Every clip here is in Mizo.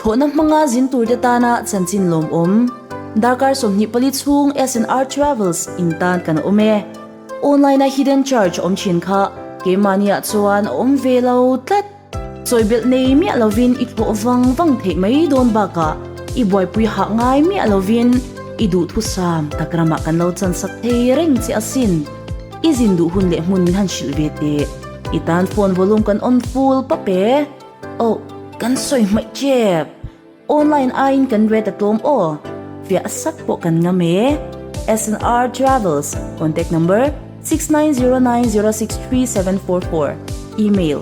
Thlawhna hmanga zin turte tana chanchin lawmawm. Darkar 24 chhung SNR Travels in tan kan awm e. Online a hidden charge awm thin kha keimahniah chuan a awm ve lo tlat. Chawibelh nei miah lovin i thlawh vang vang theih mai dawn bakah i buaipui hah ngai miah lovin i duhthusam tak ramah kan lo chansak thei reng che asin. I zin duh hun leh hmun min han hrilh ve teh. I tan phone volume kan on full pap e. Oh, kan sawi hmaih tep. Online aiin kan rate a tlawm aw. Fiah sak pawh kan ngam e. SNR Travels, contact number, 6909063744, email,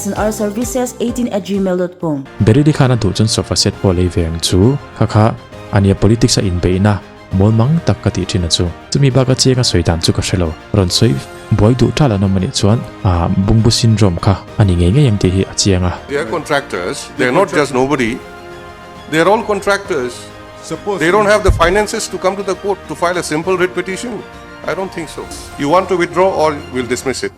snrservices18@gmail.com. Berili khan a duh chuan sofa set pawh lei ve ang chu. Kha kha ania politics a inbeihna mawl mang tak ka tih thin a chu. Chumi bak a chiang a sawi dan chu ka hre lo. Rawn sawi buai duh tal an awm a nih chuan ah bungbu syndrome kha a ni ngei ngei ang tih hi a chiang a. They are contractors, they are not just nobody, they are all contractors. They don't have the finances to come to the court to file a simple writ petition. I don't think so. You want to withdraw or we'll dismiss it.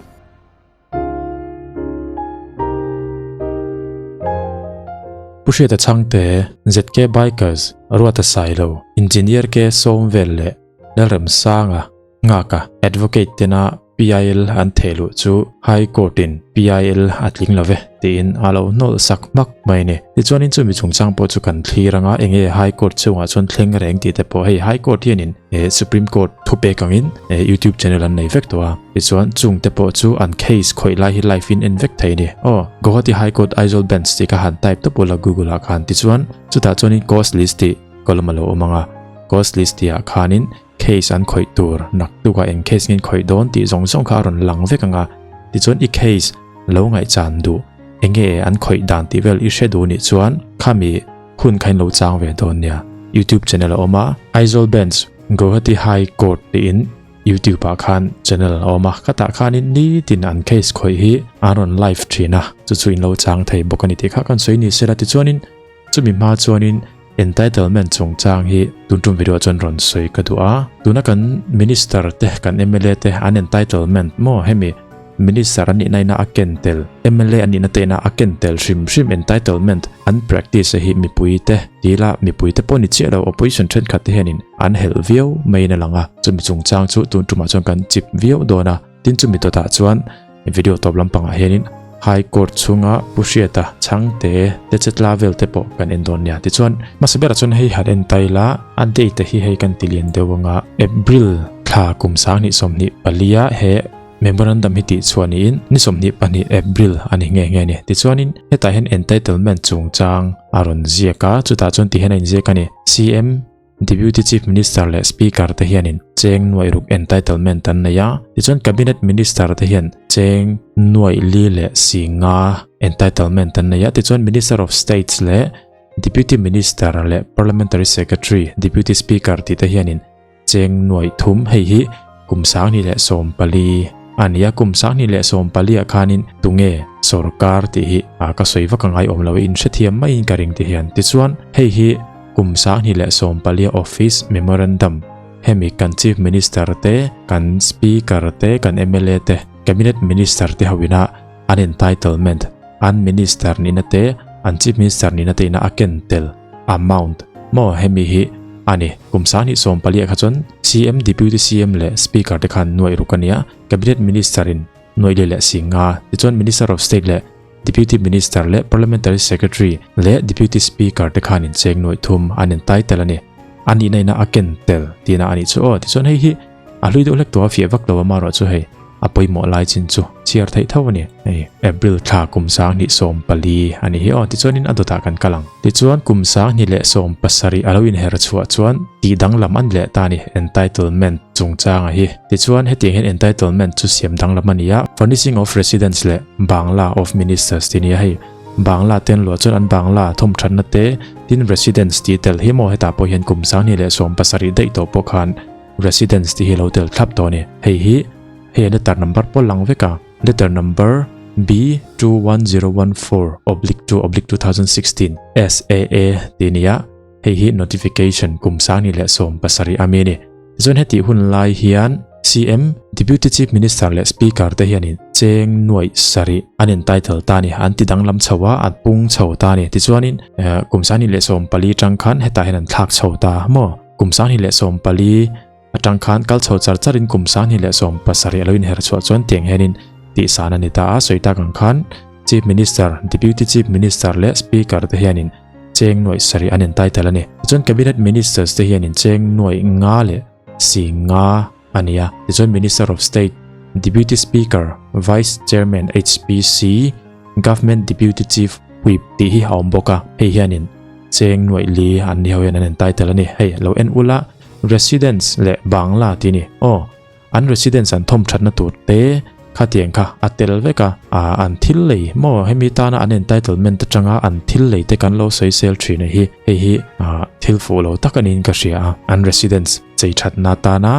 Pu Hriata Chhangte, ZK Bikers, Ruata Sailo, Engineer K Sawm vel leh Lalremsanga Nghaka Advocate tena PIL an theh luh chu High Court in PIL a tling lo ve tiin a lo hnawlh sak hmak mai a ni. Tichuanin chumi chungchang pawh chu kan thlir anga enge High Court chungah chuan thleng reng tih te pawh hei High Court hianin Supreme Court thu pek angin YouTube channel an nei vek tawh a. Tichuan chung te pawh chu an case khawih lai hi live in en vek thei a ni. Aw Guwahati High Court Aizawl Bench tih kha han type tawp ula Google ah khan tichuan chutah chuanin cause list tih column a lo awm ang a, cause list tih ah khanin case an khawih tur nak tukah eng case nge an khawih dawn tih zawng zawng kha a rawn lang vek ang a, tichuan i case lo ngaihchan duh enge an khawih dan tih vel i hre duh nih chuan khami hun kha in lo chang ve dawn nia. YouTube channel a awm a, Aizawl Bench Guwahati High Court tiin YouTube ah khan channel a awm a, khatah khanin nitin an case khawih hi an rawn live thin a, chu chu in lo chang thei bawk a ni tih kha kan sawi ni sela tichuanin chumi hma chuanin Entitlement chungchang hi tun tum video chuan rawn sawi ka duh a. Tuna kan Minister te, kan mla te an entitlement maw hemi Minister an nihna ina a ken tel, mla an nihna te ina a ken tel hrim hrim entitlement an practice hi mipui te tila mipui te pawh ni chiah lo opposition thenkhat te hianin an helh viau maiin a lang a. Chumi chungchang chu tun tumah chuan kan chip viau dawn a. Tin chumi dawtah chuan video tawp lampangah hianin High Court chhunga Pu Hriata Chhangte te chetla vel te pawh kan en dawn nia. Tichuan hmasa berah chuan hei han en tai la, a date hi hei kan ti lian deuh anga April thla kum 2024 ah he memorandum hi tih chhuah niin ni 22 April a ni nghe nghe a ni. Tichuanin hetah hian entitlement chungchang a rawn ziak a, chutah chuan ti hian a inziak a ni. CM Deputy Chief Minister leh Speaker te hianin cheng nuaih ruk entitlement an nei a, tichuan Cabinet Minister te hian cheng nuaih li leh si nga entitlement an nei a, tichuan Minister of States leh Deputy Minister leh Parliamentary Secretary, Deputy Speaker tih te hianin cheng nuaih thum, hei hi kum 2014 a ni a, kum 2014 ah khanin tunge sorkar tih hi ka sawi vak a ngai awm lo, in hrethiam maiin ka ring ti hian, tichuan hei hi Kum 2014 Office Memorandum hemi kan Chief Minister te, kan Speaker te, kan mla te, Cabinet Minister te hoina an entitlement, an Minister nihna te, an Chief Minister nihna te ina a ken tel, amount, maw hemi hi a ni. Kum 2014 kha chuan CM, Deputy CM leh Speaker te khan nuaih ruk a nia, Cabinet Minister in nuaih li leh si nga, tichuan Minister of State leh Deputy Minister leh Parliamentary Secretary leh Deputy Speaker te khan incheng nuaih thum an intai tel a ni. A nihna ina a ken tel tihna a nih chu aw. Tichuan hei hi a hlui deuh hlek tawh a fiah vak lo a marawh chu hei a pawimawh lai chin chu chhiar theih tho a ni. Hei April thla kum 2014 a ni hi aw. Tichuanin a dawtah kan kal ang. Tichuan kum 2017 a lo inher chhuah chuan tih danglam a ni leh ta a ni entitlement chungchanga hi. Tichuan hetiang hian entitlement chu siam danglam a ni a, furnishing of residence leh Bangla of ministers tih a ni a, hei Bangla te an luah chuan an Bangla thawmthatna te tin residence tih tel hi maw hetah pawh hian kum 2017 daih tawh pawh khan residence tih hi lo tel thlap tawh a ni. Hei hi hei a letter number pawh lang vek a, letter number B21014/2/2016 SAA tih a ni a, hei hi notification kum 2017 a mi a ni. Tichuan hetih hun lai hian. CM, Deputy Chief Minister leh Speaker te hianin cheng nuaih sarih an entitle ta a ni, an ti danglam chho a, an pung chho ta a ni. Tichuanin kum sanghnih leh 14 atang khan hetah hian an thlak chho ta maw? Kum 2014 atang khan kal chho char charin kum 2017 a lo inher chhuah chuan tiang hianin tihsan a ni ta a, sawi tak ang khan Chief Minister, Deputy Chief Minister leh Speaker te hianin cheng nuaih sarih an entitle a ni. Tichuan Cabinet Ministers te hianin cheng nuaih nga leh si nga a ni a. Tichuan Minister of State, Deputy Speaker, Vice Chairman HPC, Government Deputy Chief Whip tih hi a awm bawk a. Hei hianin cheng nuaih li an ni ho hian an entitle a ni. Hei lo en ula Residence leh Bangla tih a ni. Aw. An residence an thawm thatna tur te khatiang kha a tel vek a, an thil lei maw hemi tana an entitlement atanga an thil lei te kan lo sawi sel thin a hi, hei hi thil fuh lo tak a niin ka hria a. An residence chei thatna tana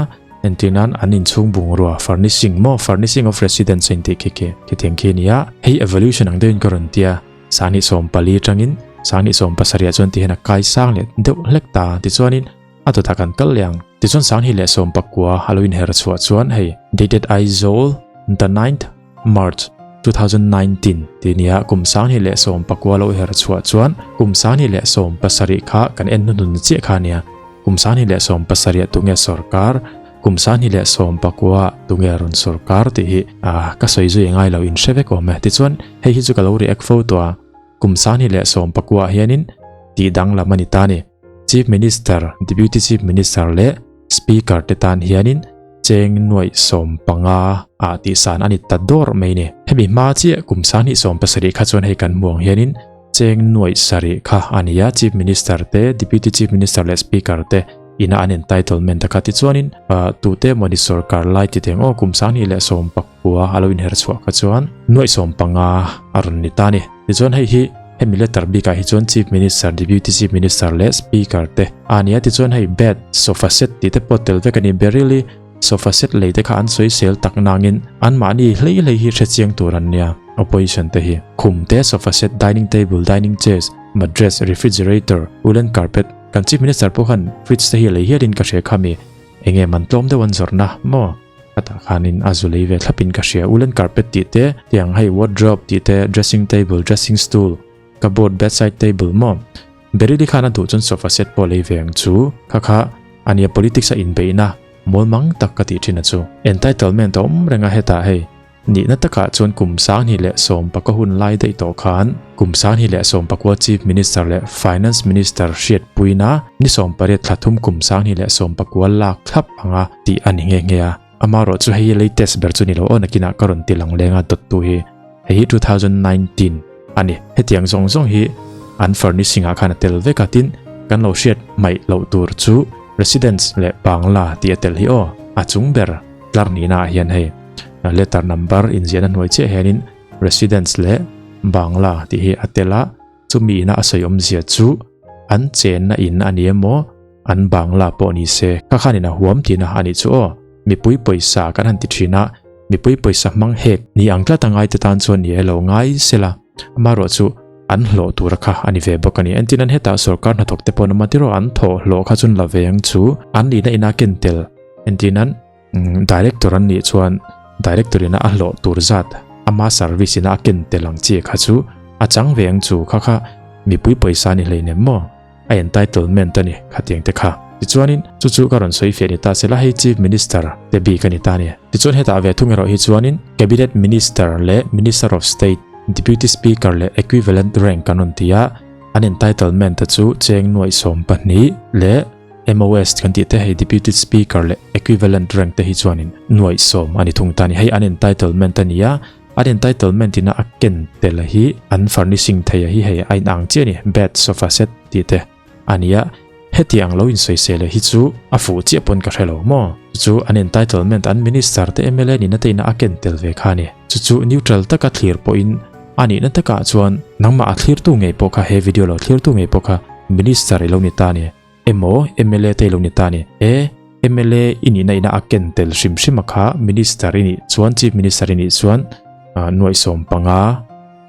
entir nan an inchhung bungrua furnishing maw furnishing of residence a intih khi khi khitiang khi a ni a, hei evolution ang deuhin ka rawn tia 2014 atangin 2017 ah chuan ti hian a kai sang leh deuh hlek ta tichuanin A dawtah kan kal leh ang. Tichuan Sanghi leh 19 a lo inher chhuah chuan hei dated Aizawl the ninth March 2019 tih nia kum 2019 a lo her chhuah chuan kum 2017 kha kan en hnuhnun chiah kha nia. Kum 2017 ah tunge sorkar, kum 2019 ah tunge rawn sorkar tih hi ka sawi zui ngai lo in hre vek awm e. Tichuan hei hi chu ka lo react fo tawh a, kum 2019 ah hianin tih danglam a ni ta a ni. Chief Minister, Deputy Chief Minister leh Speaker te tan hianin cheng nuaih 15 ah tihsan a ni ta dawr mai ni. Hemi hma chiah kum 2017 kha chuan hei kan hmu ang hianin cheng nuaih sarih kha a ni a, Chief Minister te, Deputy Chief Minister leh Speaker te ina an entitlement a kha. Tichuanin tute emawni sorkar lai ti teng aw kum 2019 a lo inher chhuah kha chuan nuaih 15 a rawn ni ta a ni. Tichuan hei hi hemi letter bikah hi chuan Chief Minister, Deputy Chief Minister leh Speaker te a ni a. Tichuan hei bed, sofa set tih te pawh tel vek a ni. Berili sofa set lei te kha an sawi sel tak nangin anmahni hlei hlei hi hrechiang tur an nia opposition te hi. Khum te, sofa set, dining table, dining chairs, mattress, refrigerator, woolen carpet kan Chief Minister pawh khan fridge te hi lei hialin ka hre kha mi enge man tlawm deuh an zawrhna maw? Khatah khanin a zu lei ve thlapin ka hria. Woolen carpet tih te, tiang hei wardrobe tih te, dressing table, dressing stool, cupboard, bedside table maw? Berili khan a duh chuan sofa set pawh lei ve ang chu. Kha kha ania politics a inbeihna mawlmang tak ka tih thin a chu. Entitlement a awm reng a hetah hei. Nihna takah chuan kum 2019 hun lai daih tawh khan kum 2019 Chief Minister leh Finance Minister hriatpuina ni 18 thla thum kum 2019 lak thlap anga tih a ni nghe nghe a. Amaherawh chu hei hi latest ber chu ni lo aw nakinah ka rawn ti lang leng a dawttu hi hei hi 2019 a ni. Hetiang zawng zawng hi an furnishing ah khan a tel vek a tin kan lo hriat hmaih loh tur chu residence leh bangla tih a tel hi aw a chung ber tlar nihna ah hian hei letter number inziahna hnuai chiah hianin residence leh bangla tih hi a tel a, chumi ina a sawi awmzia chu an chenna in a ni emaw an bangla pawh ni se kha khanin a huam tihna a nih chu aw mipui pawisa kan han ti thin a, mipui pawisa hmang hek ni ang tlat a ngaite tan chuan ni e lo ngai sela amaherawh chu an hlawh tura kha a ni ve bawk a ni. Entin an hetah sorkar hnathawk te pawh an awm a tiraw an thawh hlawh kha chuan la ve ang chu an nihna ina ken tel entin an Director an nih chuan Director ina a hlawh tur zat ama service ina a ken tel ang chi kha chu a chang ve ang chu kha kha mipui pawisa ni hleinem maw a entitlement a ni khatiang te kha. Tichuanin chu chu ka rawn sawi fiah ni ta sela hei Chief Minister te bik a ni ta ni. Tichuan hetah ve thung erawh hi chuanin Cabinet Minister leh Minister of State, Deputy Speaker leh equivalent rank kan rawn ti a, an entitlement te chu cheng nuaih 12 leh MOS kan tih te hei Deputy Speaker leh equivalent rank te hi chuanin nuaih 10 a ni thung ta a ni. Hei an entitlement a ni a, an entitlement ina a ken tel a hi an furnishing thei a hi hei a inang chiah a ni, bed, sofa set tih te a ni a. Heti ang lo insawisel hi chu a fuh chiah pawn ka hre lo maw? Chu chu an entitlement an minister te mla nihna te ina a ken tel ve kha a ni. Chu chu neutral taka thlir pawhin a nihna takah chuan nangmah a thlirtu ngei pawh kha he video lo thlirtu ngei pawh kha minister i lo ni ta a ni. Emaw mla te i lo ni ta a ni. E, mla i nihna ina a ken tel hrim hrim a kha minister i nih chuan chief minister i nih chuan nuaih 15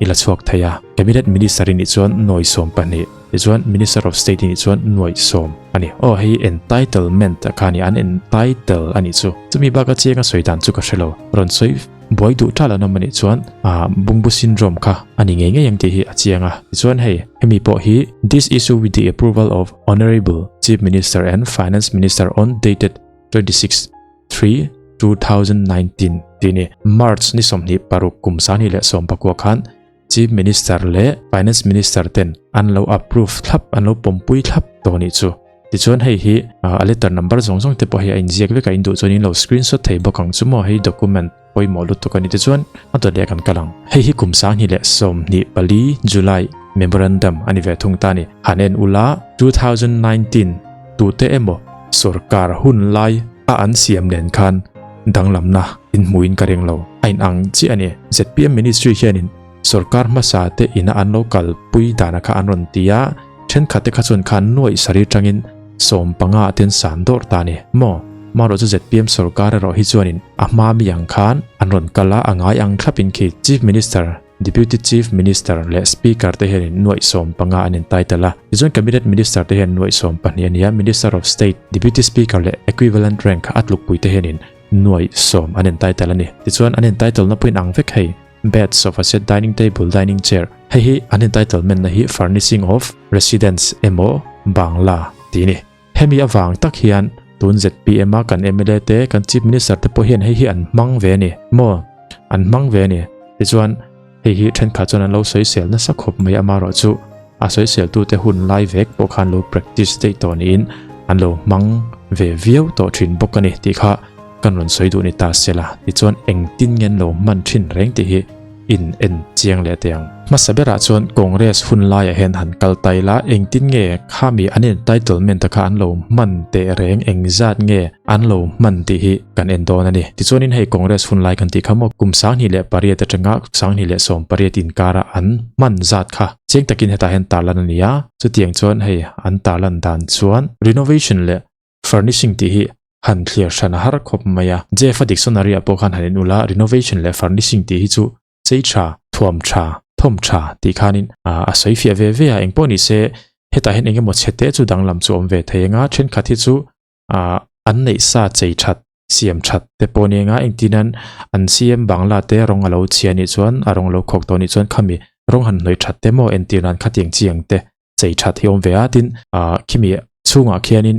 i la chhuak thei a. Cabinet minister i nih chuan nuaih 12. Tichuan Minister of State i nih chuan nuaih sawm a ni. Aw hei entitlement a kha a ni, an entitle a nih chu. Chumi baka chianga sawi dan chu ka hre lo. Rawn sawi buai duh tal an awm a nih chuan ah Bungbu syndrome kha a ni ngei ngei ang tih hi a chiang a. Tichuan hei hemi pawh hi this issue with the approval of Honourable Chief Minister and Finance Minister on dated 26 3 2019 tih ni March ni 26 kum 2019 khan Chief Minister leh Finance Minister ten an lo approve thlap, an lo pawmpui thlap tawh nih chu. Tichuan hei hi a letter number zawng zawng te pawh hi a inziak vek a, in duh chuan in lo screenshot thei bawk ang chu maw, hei document pawimawh lutuk a ni. Tichuan a dawt leh kan kal ang. Hei hi kum 2024 July memorandum a ni ve thung ta a ni. Han en ula 2019 tute emaw sorkar hun lai a an siam nen khan danglamna inhmuhin ka ring lo. A inang chiah a ni. Zpm Ministry hianin sorkar hmasa te ina an lo kalpui dana kha an rawn ti a, thenkhat te kha chuan khan nuaih sarih tangin 15 ah ten san dawrh ta a ni maw? Marawh chu zpm sorkar erawh hi chuanin a hma mi ang khan an rawn kal a, a ngai ang thlapin khi Chief Minister, Deputy Chief Minister leh Speaker te hianin nuaih 15 an entitle a, tichuan Cabinet Minister te hian nuaih 12 a ni a, Minister of State, Deputy Speaker leh equivalent rank a tlukpui te hianin nuaih 10 an entitle a ni. Tichuan an entitle na pawhin ang vek hei, bed, sofa set, dining table, dining chair, hei hi an entitlement na hi furnishing of residence emaw bangla tih a ni. Hemi avang tak hian tun zpm a kan mla te, kan Chief Minister te pawh hian hei hi an hmang ve a ni maw? An hmang ve a ni. Tichuan hei hi thenkhat chuan an lo sawisel nasa khawp mai amarawh chu a sawiseltute hun lai vek pawh khan lo practice daih tawh niin an lo hmang ve viau tawh thin bawk a ni tih kha kan rawn sawi duh ni ta se la. Tichuan engtin nge an lo hman thin reng tih hi in en chiang leh teh ang. Hmasa berah chuan Congress hun laiah hian han kal tai la, engtin nge khami an entitlement a kha an lo hman teh reng, engzat nge an lo hman tih hi kan en dawn a ni. Tichuanin hei Congress hun lai kan tih kha maw kum 2008 atanga 2018 inkara an hman zat kha chiang takin hetah hian tarlan a ni a, chutiang chuan hei an tarlan dan chuan renovation leh Furnishing tih hi han thliar hran a har khawp mai a. Jeff-a dictionary-ah pawh khan han en ula, renovation leh furnishing tih hi chu chei tha, thuam tha, thawm tha tih khanin a sawi fiah ve ve a. Engpawh ni se, hetah hian engemaw chhe te chu danglam chu awm ve thei anga, thenkhat hi chu an neih sa chei that, siam that te pawh ni anga, engtinan an CM Bangla te rawng a lo chhia nih chuan, a rawng lo khawk tawh nih chuan khami rawng han hnawih that te maw entirnan khatiang chi ang te chei that hi awm ve a, tin ah khimi chhungah khianin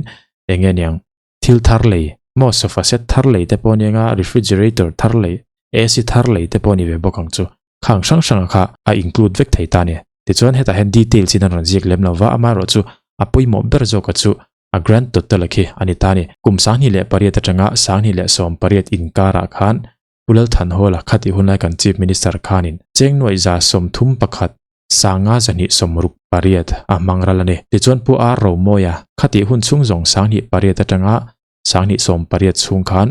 eng nge niang thil thar lei maw sofa set thar lei te pawh ania nga refrigerator thar lei AC thar lei te pawh a ni ve bawk ang chu khang hrang hrang kha a include vek thei ta a ni tichuan hetah hian details in an rawn ziak lem lo va amaherawhchu a pawimawh ber zawk a chu a grand total a khi a ni ta a ni kum 2008 atanga 2018 inkarah khan Pu Lalthanhawla khatih hunlai kan Chief Minister khanin cheng nuaih 31 Sanga 268 a hmang ral a ni. Tichuan Pu Ar Romawia khatih hun chhung zawng 2008 atanga 2018 chhung khan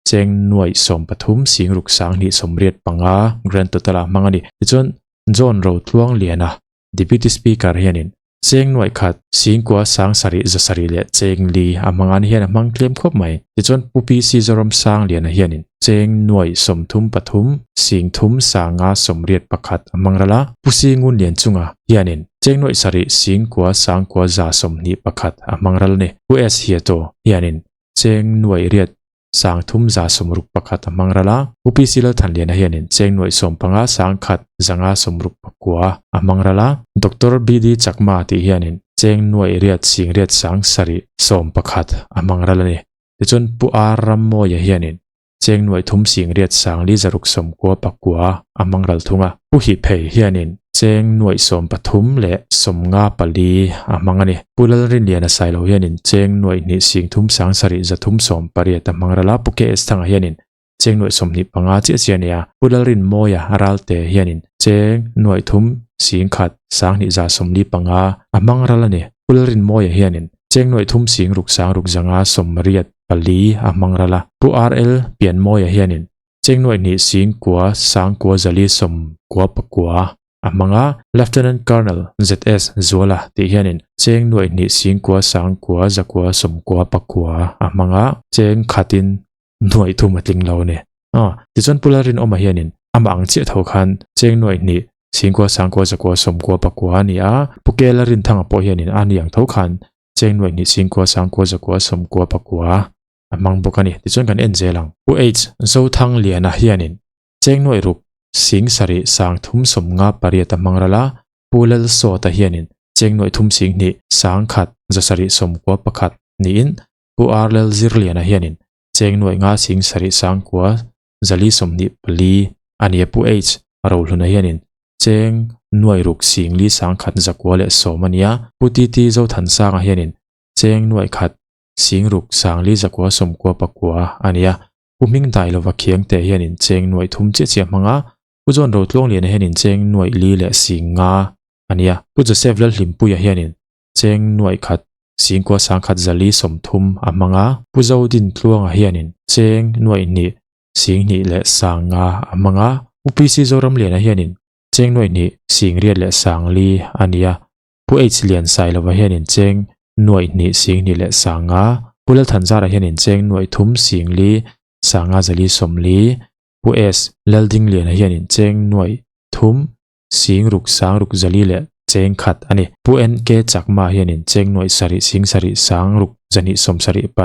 cheng nuaih 13 singruk 2085 grand total a hmang a ni. Tichuan John Rotluangliana, Deputy Speaker hianin cheng nuaih khat singkua 700 zasarih leh cheng li a hmang a ni hian a hmang tlem khawp mai. Tichuan Pu PC Zoram Sangliana hianin cheng nuaih 33 singthum sanga 81 a hmang ral a. Pu Singun Lianchunga hianin cheng nuaih sarih singkua sangkua 121 a hmang ral a ni. Pu S Hiato hianin cheng nuaih riat 361 a hmang ral a. Pu PC Lalthanliana hianin cheng nuaih 15 100 569 a hmang ral a. Doctor BD Chakma tih hianin cheng nuaih riat singriat 7 11 a hmang ral a ni. Tichuan Pu R Rammawia hianin cheng nuaih thum singriat 4 zaruk 99 a hmang ral thung a. Pu Hiphei hianin cheng nuaih 13 leh 54 a hmang a ni. Pu Lalrinliana Sailo hianin cheng nuaih hnih singthum 7 380 a hmang ral a. Pu KS Thanga hianin cheng nuaih 25 chiah chiah a ni a. Pu Lalrinmawia Ralte hianin cheng nuaih thum singkhat 2145 a hmang ral a ni. Pu Lalrinmawia hianin cheng nuaih thum singruk sangruk zanga 84 a hmang ral a. Pu RL Pianmawia hianin cheng nuaih hnih singkua sangkua zali 99 a hmang a. Lieutenant Colonel ZS Zuala tih hianin cheng nuaih hnih singkua sangkua zakua 99 a hmang a, cheng khatin nuaih thum a tling lo a ni. Aw, tichuan Pu Lalrinawma hianin amah ang chiah tho khan cheng nuaih hnih. Singkua Sangkua Zakua Sawmkua Pakua a ni a. Pu Kela Rinthanga pawh hianin a ni ang tho khan Cheng Nuaihnih Singkua Sangkua Zakua Sawmkua Pakua a hmang bawk a ni. Tichuan kan en zel ang. Pu H Zothangliana hianin Cheng Nuaih ruk Sing sarih sang thum sawmnga pariat a hmang ral a, Pu Lalsawta hianin Cheng Nuaih thum sing hnih sang khat zasarih sawmkua pakhat niin Pu R Lalzirliana hianin Cheng Nuaih nga sing sarih sangkua zali 24 a ni a Pu H Rohluna hianin Cheng Nuaih ruk sing li sang khat zakua leh sawm a ni a, Pu TT Zothansanga hianin Cheng Nuaih khat sing ruk sang li zakua sawmkua pakua a ni a, Pu Hming dai lova khiang teh hianin Cheng Nuaih thum chiah chiah hmang a, Pu John Rotluangliana hianin Cheng Nuaih li leh sing nga a ni a, Pu Joseph Lalhlimpuia hianin Cheng nuaih khat singkua sangkhat zali 30 a hmang a. Pu Zodin Tluanga hianin cheng nuaih hnih sing hnih leh sang nga a hmang a. Pu PC Zoramliana hianin cheng nuaih hnih sing riat leh sang li a ni a. Pu H Lian Sailova hianin cheng nuaih hnih sing hnih leh sang nga. Pu Lalthanzara hianin cheng nuaih thum sing li sang nga zali 40. Pu S Laldingliana hianin cheng nuaih thum sing ruk sang ruk zali leh cheng khat a ni. Pu NK Chakma hianin cheng nuaih sarih sing sarih sang ruk zahnih 78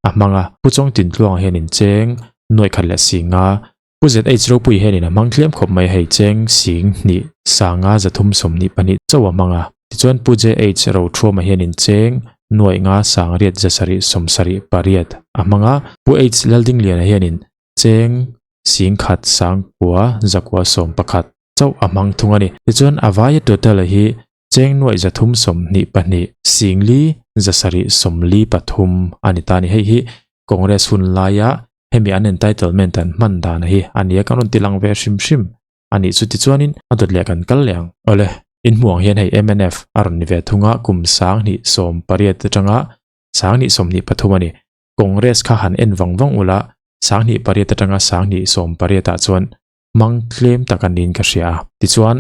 a hmang a, Pu Chawng Tintluanga hianin cheng nuaih khat leh sing nga, Pu ZH Ropui hianin a hmang tliam khawp mai hei cheng sing hnih sang nga 322 chauh a hmang a. Tichuan Pu JH Rothuama hianin cheng nuaih nga sang riat 678 a hmang a, Pu H Laldingliana hianin cheng sing khat sang kua zakua 11 chauh a hmang thung a ni. Tichuan a vaia total hi cheng nuaih 322 sing li 743 a ni ta a ni. Hei hi Congress hun laia hemi an entitlement an hman dan hi a ni a, kan rawn ti lang ve hrim hrim a nih chu. Tichuanin a dawt leh kan kal leh ang. Awle, in hmuh ang hian hei mnf a rawn ni ve thung a, kum 2018 atanga 2023 a ni. Congress kha han en vang vang ula, 2008 atanga 2018 ah chuan hmang tlem tak a niin ka hria a. Tichuan,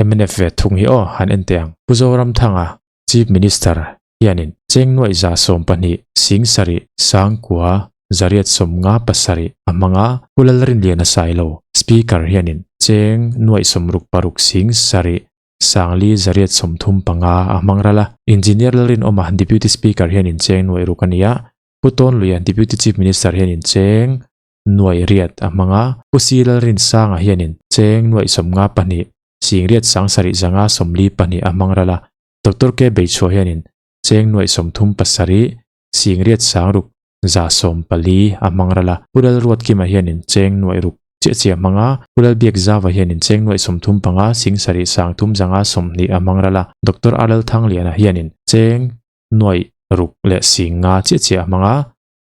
mnf ve thung hi aw han en teh ang. Pu Zoramthanga, Chief Minister, hianin cheng nuaih 12 sing sarih sang kua zariat 57 a hmang a, Pu Lalrinliana Sailo, Speaker, hianin cheng nuaih 66 sing sarih sang li zariat 35 a hmang ral a. Engineer Lalrinawma, Deputy Speaker, hianin cheng nuaih ruk a ni a, Pu Tawnluia, Deputy Chief Minister, hianin cheng nuaih riat a hmang a, Pu Si Lalrinsanga hianin cheng nuaih 52 sing riat sang sarih zanga 42 a hmang ral a, Doctor K Beichhuah hianin cheng nuaih 37 sing riat sang ruk za 14 a hmang ral a, Pu Lalruatkima hianin cheng nuaih ruk chiah chiah a hmang a, Pu Lalbiak Zava hianin cheng nuaih 35 sing sarih sang thum zanga 20 a hmang ral a, Doctor R Lalthangliana hianin cheng nuaih ruk leh sing nga chiah chiah a hmang a,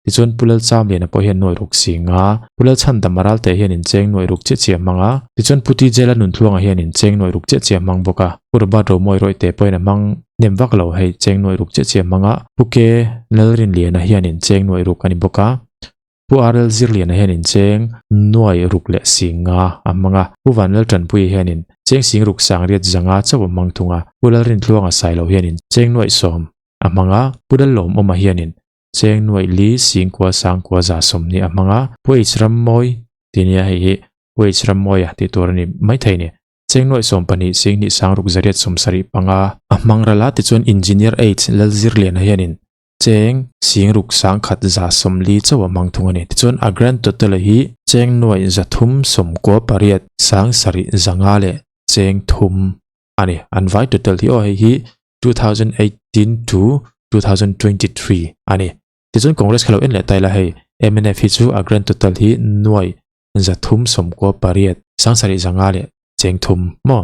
Tichuan Pu Lalchamliana pawh hian nuaih ruk si nga, Pu Lalchhandama Ralte hian incheng nuaih ruk chiah chiah hmang a, tichuan Pu TJ Lalnuntluanga hian incheng nuaih ruk chiah chiah hmang bawk a, Pu Robert Romawi Rawihte pawhin a hmang nem vak lo hei cheng nuaih ruk chiah chiah hmang a, Pu K Lalrinliana hian incheng nuaih ruk a ni bawk a, Pu RL Zirliana hian incheng nuaih ruk leh si nga a hmang a, Pu Vanlaltanpuia hian in cheng sing ruk sang riat zanga chauh a hmang thung a, Pu Lalrintluanga Sailo hian in cheng nuaih 10 a hmang a, Pu Lallawmawma hian in cheng nuaih li singkua sangkua 120 a hmang a, Pu H Rammawi tih nia hei hi Pu H Rammawia tih tur a ni maithei ni. Cheng nuaih 12 sing hnih sang ruk zariat 75 a hmang ral a, tichuan Engineer H Lalzirliana hianin cheng sing ruk sang khat 140 chauh a hmang thung a ni. Tichuan a grand total hi cheng nuaih 398 sang sarih zanga leh cheng thum a ni. An vai total hi aw hei hi 2018 to 2023 a ni. Tichuan Congress kha lo en leh ta ila hei MNF hi chu a grand total hi nuai 398 sang sarih zanga leh cheng thum maw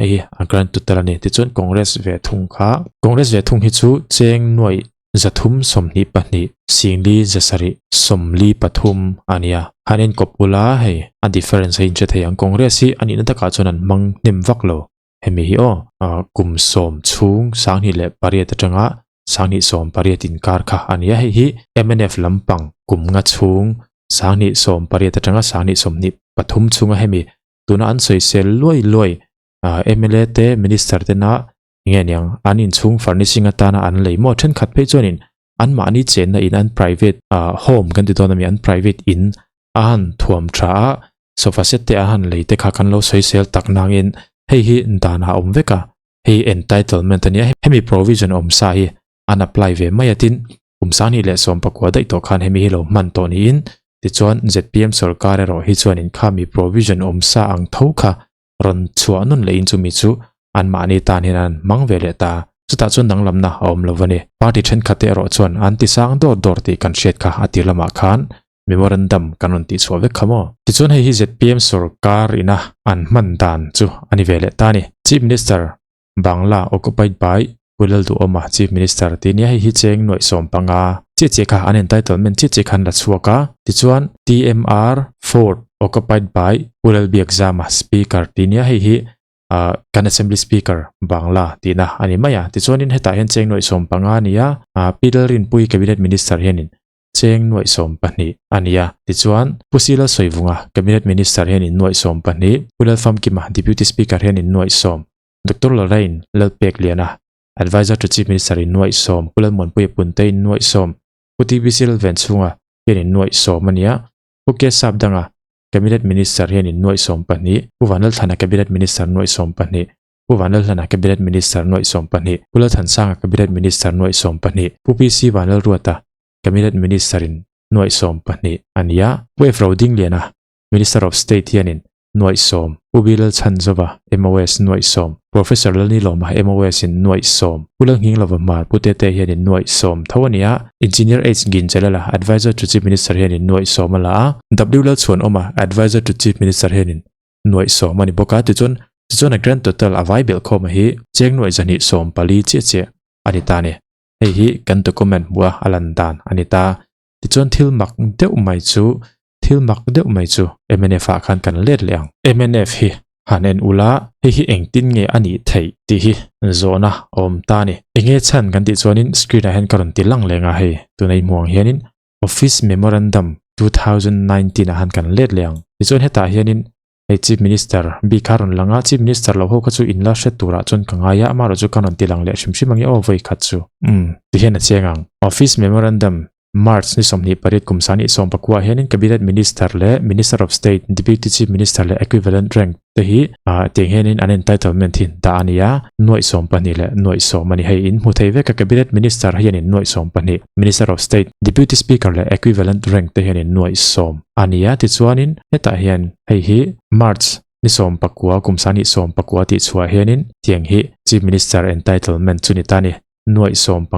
hei hi a grand total a ni. Tichuan Congress ve thung kha Congress ve thung hi chu cheng nuai 322 sing li 743 a nia. Han en kawp ula hei a difference a inhre thei ang. Congress hi a nihna takah chuan an hmang hnem vak lo. Hemi hi aw kum 10 chhung 2008 atanga 2018 inkar kha a ni a, hei hi MNF lampang kum nga chhung 2018 atanga 2023 chhunga hemi tuna an sawisel luai luai MLA te minister tena nge niang an inchhung furnishing atana an lei maw thenkhat phei chuanin an mahni chenna in an private home kan ti dawn ami an private in a han thuam tha a sofa set te a han lei te kha kan lo sawisel tak nangin. Hei hi dan a awm vek a, hei entitlement a nia, hemi provision awm sa hi an apply ve mai a tin, kum sanghnih leh sawmpakua daih tawh khan hemi hi lo hman tawh niin tichuan zpm sorkar erawh hi chuanin khami provision awm sa ang tho kha rawn chhuah nun lehin chumi chu anmahni tan hian an hmang ve leh ta. Chutah chuan danglamna a awm lo a ni. Party thenkhatte erawh chuan an ti sang dawr dawr tih kan hriat kha a tir lamah khan memorandum kan rawn tih chhuah vek kha maw? Tichuan hei hi zpm sorkar ina an hman dan chu a ni ve leh ta a ni. Chief Minister Bangla occupied by Pu Lalduhawma Chief Minister tih nia hei hi cheng nuaih 15 chiah chiah kha an entitlement chiah chiah khan la chhuak a. Tichuan TMR Fort occupied by Pu Lalbiakzama Speaker tih nia hei hi ah kan Assembly Speaker Bangla tihna a ni mai a. Tichuanin hetah hian cheng nuaih 15 a ni a, ah Pi Lalrinpuii Cabinet Minister hianin cheng nuaih 12 a ni a. Tichuan, Pu Sila Sawivunga, Cabinet Minister hianin nuaih 12, Pu Lalfamkima, Deputy Speaker hianin nuaih 10, Doctor Lorraine Lalpekliana, Adviser to Chief Minister in nuaih 10, Pu Lalmuanpuia Punte in nuaih 10, Pu TBC Lalvenchhunga hianin nuaih 10 a ni a. Pu K Sapdanga, Cabinet Minister hianin nuaih 12, Pu Vanlalthlana Cabinet Minister nuaih 12, Pu Vanlalhlana Cabinet Minister nuaih 12, Pu Lalthansanga Cabinet Minister nuaih 12, Pu PC Vanlalruata Cabinet Minister in nuaih 12 a ni a. Pu F Rodingliana Minister of State hianin nuaih 10, Pu B Lalchhanzova MOS nuaih 10, Professor Lalnilawma MOS in nuaih 10, Pu Lalnghinglova Hmar Pu Tete hianin nuaih 10 tho a ni a. Engineer H Ginjalala Adviser to Chief Minister hianin nuaih 10 a la a. W Lalchhuanawma Adviser to Chief Minister hianin nuaih 10 a ni bawk a. Tichuan tichuan a grand total a vai belh khawm a hi cheng nuaih 224 chiah chiah a ni ta a ni. Hei hi kan document hmuh a a lan dan a ni ta. Tichuan thil mak deuh mai chu, thil mak deuh mai chu mnf ah khan kan let leh ang. Mnf hi han en ula, hei hi engtin nge a nih theih tih hi zawhna a awm ta a ni. Enge chhan kan tih chuanin screen ah hian ka rawn ti lang leng a hei, tuna i hmuh ang hianin Office Memorandum 2019 ah han kan let leh ang. Tichuan hetah hianin Hei Chief Minister bik kha rawn lang a, Chief Minister lo ho kha chu in la hre turah chuan ka ngai a, amaherawhchu ka rawn ti lang leh hrim hrim ang i aw vawi khat chu. Umm, ti hian a chiang ang. Office Memorandum, March ni 28 kum sani 19 hianin Cabinet Minister leh Minister of State, Deputy Chief Minister leh Equivalent Rank te hi tiang hianin an entitlement hi dah a ni a, nuaih 12 leh nuaih 10 a ni. Hei in hmu thei vek a, Cabinet Minister hianin nuaih 12, Minister of State, Deputy Speaker leh Equivalent Rank te hianin nuaih 10 a ni a, tichuanin hetah hian Hei hi March ni 19 kum 2019 tih chhuah hianin tiang hi Chief Minister entitlement chu ni ta ni. Nuaih 15,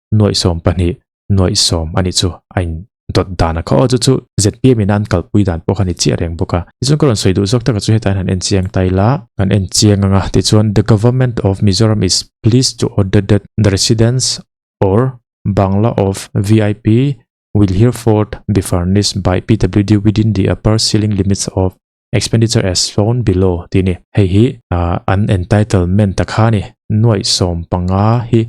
nuaih 12, nuaih 10 a nih chu a in dawt dan a kha aw chu chu zpm in an kalpui dan pawh kha ni chiah reng bawk a. Tichuan ka rawn sawi duh zawk taka chu hetah hian han en chiang ta ila. Kan en chiang ang a tichuan The government of Mizoram is pleased to order that the residence or bangla of vip will hereforth be furnished by PWD within the upper ceiling limits of expenditure as shown below tih a ni. Hei hi an entitlement a kha a ni. Nuaih 15 hi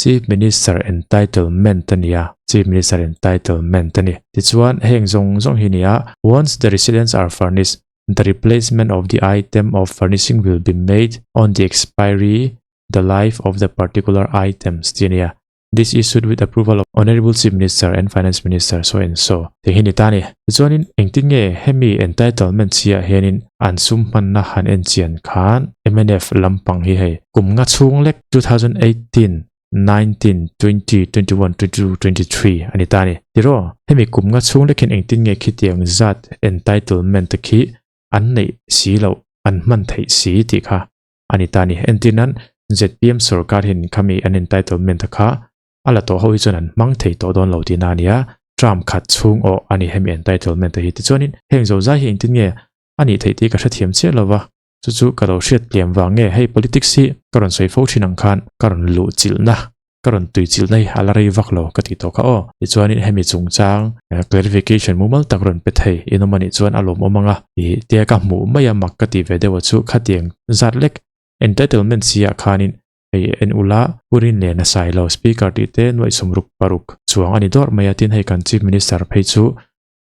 Chief Minister entitlement a ni a, Chief Minister entitlement a ni. Tichuan heng zawng zawng hi a ni a, once the residents are furnished, the replacement of the item of furnishing will be made on the expiry the life of the particular items tih a ni a. This issued with approval of Honourable Chief Minister and Finance Minister so and so tih hi ni ta a ni. Tichuanin engtin nge hemi entitlement chiah hianin an sum hmanna han en chian khan mnf lampang hi hei kum nga chhung lek 2018, 19, 20, 21, 22, 23 a ni ta a ni. Tiraw hemi kum nga chhung lek hian engtin nge khitiang zat entitlement khi an neih si loh an hman theih si tih kha a ni ta a ni. Entir nan zpm sorkar hian khami an entitlement a kha a la tawh ho hi chuan an hmang thei tawh dawn lo tihna a ni a, term khat chhung awh a ni hemi entitlement a hi. Tichuanin heng zo zai hi engtin nge a nih theih tih ka hrethiam chiah lo va, chu chu ka lo hriat tliam vang nge hei politics hi ka rawn sawi fo thin ang khan ka rawn luh chilhna ka rawn tui chilhna hi a la rei vak lo ka tih tawh kha aw. Tichuanin hemi chungchang clarification mumal tak rawn pe thei inawm a nih chuan a lawmawm ang a, ih tia ka hmuh mai a mak ka tih ve deuh a chu khatiang zat lek entitlement si ah khanin hei en ula Purin leh Nasai lo speaker tih te nuaih 66 chuang a ni dawrh mai a tin hei kan chief minister phei chu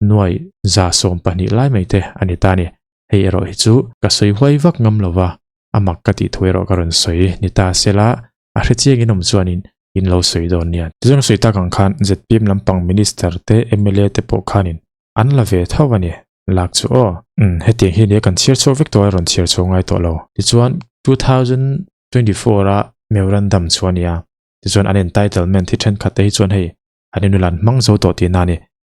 nuaih 112 lai mai te a ni ta a ni. Hei erawh hi chu ka sawi huai vak ngam lova a mak ka tih thu erawh ka rawn sawi ni ta sela a hre chiang in awm chuanin in lo sawi dawn nia. Tichuan sawi tak ang khan zpm lampang minister te mla te pawh khanin an la ve tho a ni. lak chu aw. Umm hetiang hi nia kan chhiar chhuak vek tawh a rawn chhiar chhuak ngai tawh lo. Tichuan 2024 a memorandum chu a nia. Tichuan an entitlement hi thenkhat te hi chuan hei an inulan hmang zo tawh tihna a ni.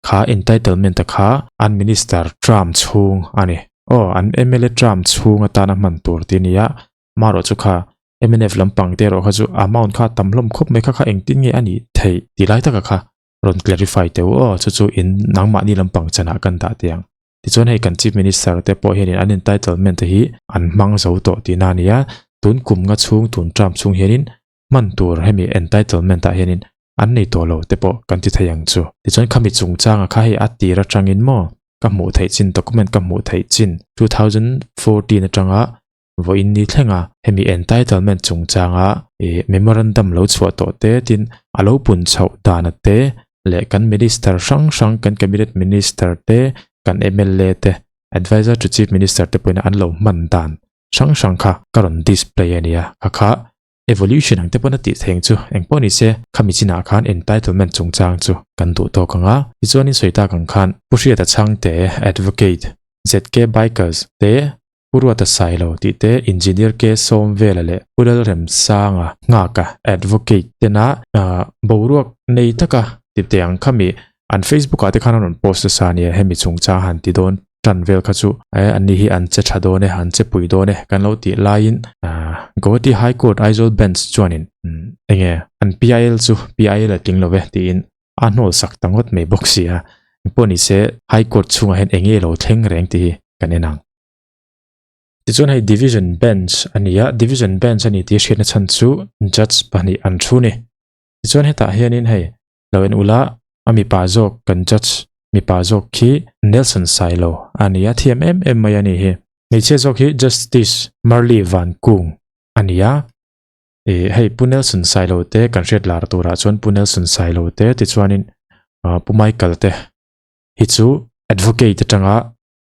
Kha entitlement a kha an minister term chhung a ni. Aw an mla term chhung atana hman tur tih a ni a, marawh chu kha mnf lampang te erawh kha chu amount kha a tam hlawm khawp mai kha kha engtin nge a nih theih tih lai taka kha rawn clarify teh u aw chu chu in nangmahni lampang chanah kan dah teh ang. Tichuan hei kan chief minister te pawh hianin an entitlement te hi an hmang zo tawh tihna a ni a, tun kum nga chhung tun term chhung hianin hman tur hemi entitlement ah hianin an nei tawh lo te pawh kan ti thei ang chu. Tichuan khami chungchanga kha hei a tir atangin maw ka hmuh theih chin document ka hmuh theih chin 2014 atanga vawiin ni thlenga hemi entitlement chungchanga ih memorandum lo chhuah tawh te tin a lo pun chhoh dana te leh kan minister hrang hrang kan cabinet minister te kan mla te adviser to chief minister te pawhin an lo hman dan hrang hrang kha ka rawn display a nia kha kha evolution ang te pawn a tih theng chu engpawh ni se khami chinah khan entitlement chungchang chu kan duh tawk ang a tichuanin sawi tak ang khan Pu Hriata Chhangte Advocate ZK Bikers te Pu Ruata Sailo tih te Engineer K Sawmvela leh Pu Lalremsanga Nghaka Advocate tena boruak nei taka ti teh ang khami an Facebook ah te khan an rawn post nasa a nia hemi chungchang han ti dawn tan vel kha chu eh an ni hi an che tha dawn e an che pui dawn e kan lo tih laiin Guwahati High Court Aizawl Bench chuanin enge an PIL chu PIL a tling lo ve tiin a hnawl sak ta ngawt mai bawk si a engpawh ni se High Court chhungah hian enge lo thleng reng tih hi kan en ang. Tichuan hei Division Bench a ni a Division Bench a ni tih hriatna chhan chu Judge pahnih an thu ni. Tichuan hetah hianin hei lo en ula a mipa zawk kan judge mipa zawk khi Nelson Sailo a ni a thiam em em mai a ni hi. Hmeichhia zawk hi Justice Marley Van Kung a ni a, ih hei Pu Nelson Sailo te kan hriat lar turah chuan Pu Nelson Sailo te tichuanin Pu Michael te hi chu advocate atanga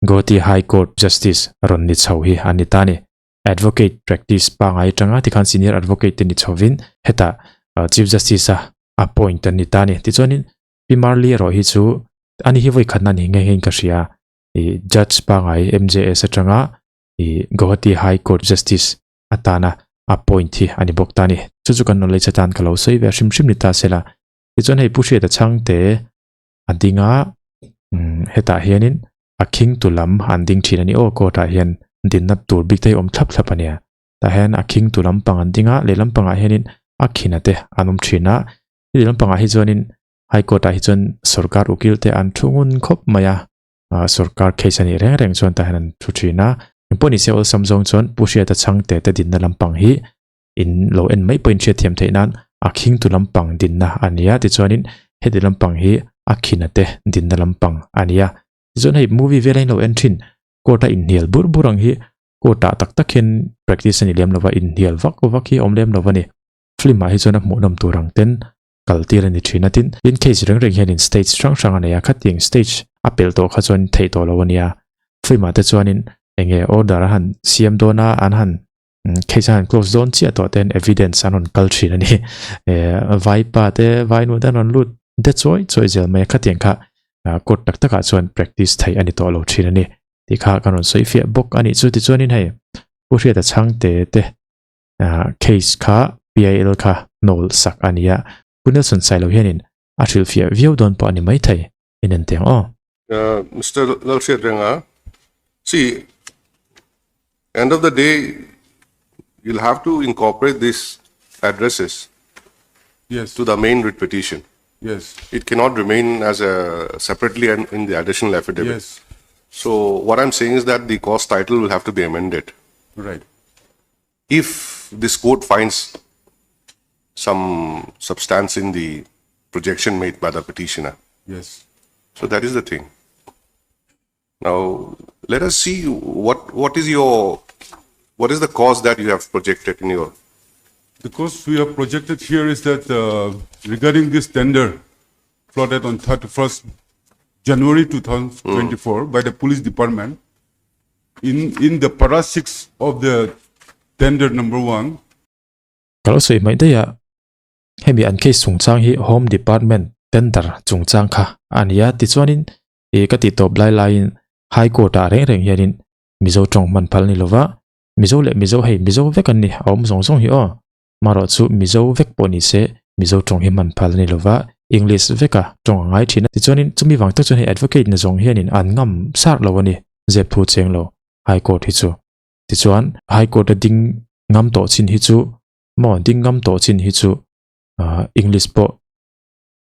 Guwahati High Court Justice rawn ni chho hi an ni ta a ni. Advocate practice pangai atanga tikhan senior advocate te ni chhovin hetah Chief Justice a appoint an ni ta a ni. Tichuanin Pi Marley erawh hi chu ani hi vawi khatna ni nghe ngeiin ka hria. Ih Judge pangai MJS atanga ih Guwahati High Court Justice atana appoint hi a ni bawk ta a ni. Chu chu kan knowledge atan ka lo sawi ve a hrim hrim ni ta sela. Tichuan hei Pu Hriata Chhangte a ding a umm hetah hianin a khing tu lam an ding thin a ni aw court ah hian dinna tur bik te hi awm thlap thlap a nia tah hian a khing tu lampang an ding a lehlam pangah hianin a khina te an awm thin a lehlam pangah hi chuanin high court ah hi chuan sorkar ukil te an thu ngun khawp mai a ah sorkar case a nih reng reng chuan tah hian an thu thin a engpawh ni se awlsam zawng chuan Pu Hriata Chhangte te dinna lampang hi in lo en mai pawhin hriatthiam theih nan a khing tu lampang dinna a ni a tichuanin heti lampang hi a khina te dinna lampang a ni a tichuan hei movie vel a inlo en thin court a inhnial bur bur ang hi court ah tak tak hian practice a ni lem lova inhnial vak vak hi a awm lem lova ni film ah hi chuan a hmuhnawm tur ang ten kal tir a ni thin a tin tin case reng reng hianin stage hrang hrang a nei a khatiang stage a pelh tawh kha chuan theih tawh lo a nia film ah te chuanin enge order a han siam dawn a an han case a han close dawn chiah tawh ten evidence an rawn kal thin a ni vaipa te vainu te an rawn lut de chawi chawi zel mai a khatiang kha court tak takah chuan practice theih a ni tawh lo thin a ni tih kha kan rawn sawi fiah bawk a nih chu tichuanin hei Pu Hriata Chhangte te case kha PIL kha hnawl sak a ni a Pu Nelson Sailo hianin a hrilhfiah viau dawn pawh a ni maithei in en teng aw. Mister Lalhriatrenga, see, end of the day, you'll have to incorporate these addresses Yes. to the main writ petition. Yes. It cannot remain as a separately and in the additional affidavit. Yes. So what I'm saying is that the cause title will have to be amended. Right. If this court finds some substance in the projection made by the petitioner. Yes. So that is the thing. Now, let us see what, what is your, what is the cause that you have projected in your... The cause we have projected here is that uh, regarding this tender floated on 31st January 2024 mm. by the police department, in, in the para 6 of the tender number 1, Ka lo sawi hmaih daih a, hemi an case chungchang hi Home Department tender chungchang kha a ni a, tichuanin ih ka tih tawp lai laiin. High Court ah reng reng hianin Mizo tawng hman phal ni lova, Mizo leh Mizo hei Mizo vek an ni, a awm zawng zawng hi aw. Marawh chu Mizo vek pawh ni se Mizo tawng hi hman phal a ni lova, English veka tawng a ngai thin a. Tichuanin chumi vang tak chuan hei Advocate na zawng hianin an ngam sarh lo a ni, zep thu cheng lo High Court hi chu. Tichuan High Court a ding ngam tawh chin hi chu maw ding ngam tawh chin hi chu English pawh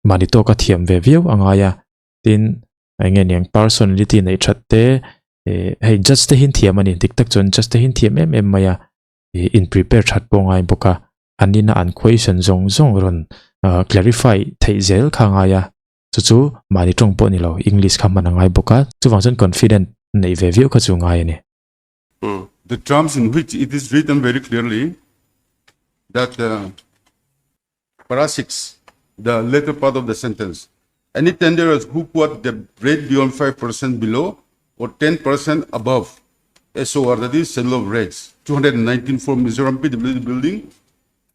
mahni tawka thiam ve viau a ngai a, tin eng nge niang personality neih that te hei judge te hin thiam a ni dik tak chuan judge te hin thiam em em mai a in prepare that pawh ngai bawk a an ina an question zawng zawng rawn clarify theih zel kha ngai a chu chu mahni tawng pawh ni lo english kha hman a ngai bawk a chuvang chuan confident neih ve viau kha chu ngai a ni. The terms in which it is written very clearly that uh, para 6, the later part of the sentence, any tenderers who quote the rate beyond 5% below or 10% above SOR, that is schedule of rates, 219 for Mizoram PWD building,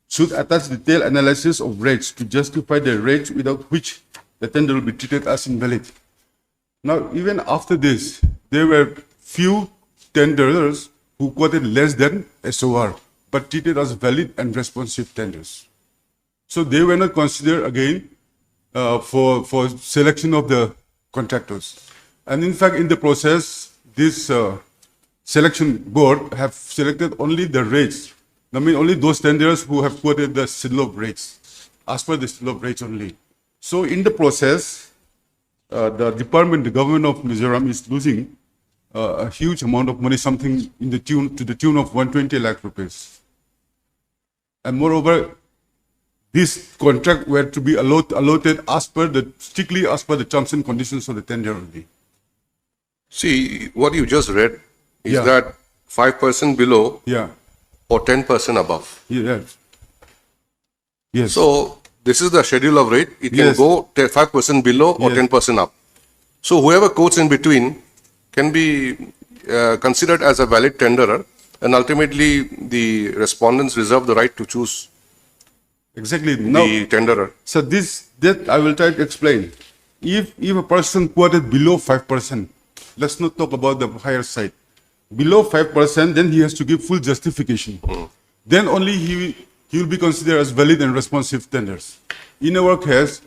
should attach detailed analysis of rates to justify the rates without which the tender will be treated as invalid. Now, even after this, there were few tenderers who quoted less than SOR, but treated as valid and responsive tenders. So they were not considered again uh, for, for selection of the contractors. And in fact, in the process, this uh, selection board have selected only the rates. I mean, only those tenderers who have quoted the schedule of rates, as per the schedule of rates only. So in the process, uh, the department, the government of Mizoram is losing uh, a huge amount of money, something in the tune to the tune of 120 lakh rupees. And moreover, this contract were to be allot allotted as per the strictly as per the terms and conditions of the tender only. See, what you just read is Yeah. that 5% below Yeah. or 10% above. Yes. Yes. So this is the schedule of rate. It can Yes. go 5% below or Yes. 10% up. So whoever quotes in between can be uh, considered as a valid tenderer, and ultimately the respondents reserve the right to choose exactly. Now, the tenderer. So this that I will try to explain. If if a person quoted below 5%, let's not talk about the higher side. Below 5%, then he has to give full justification. Then only he he will be considered as valid and responsive tenders. In our case,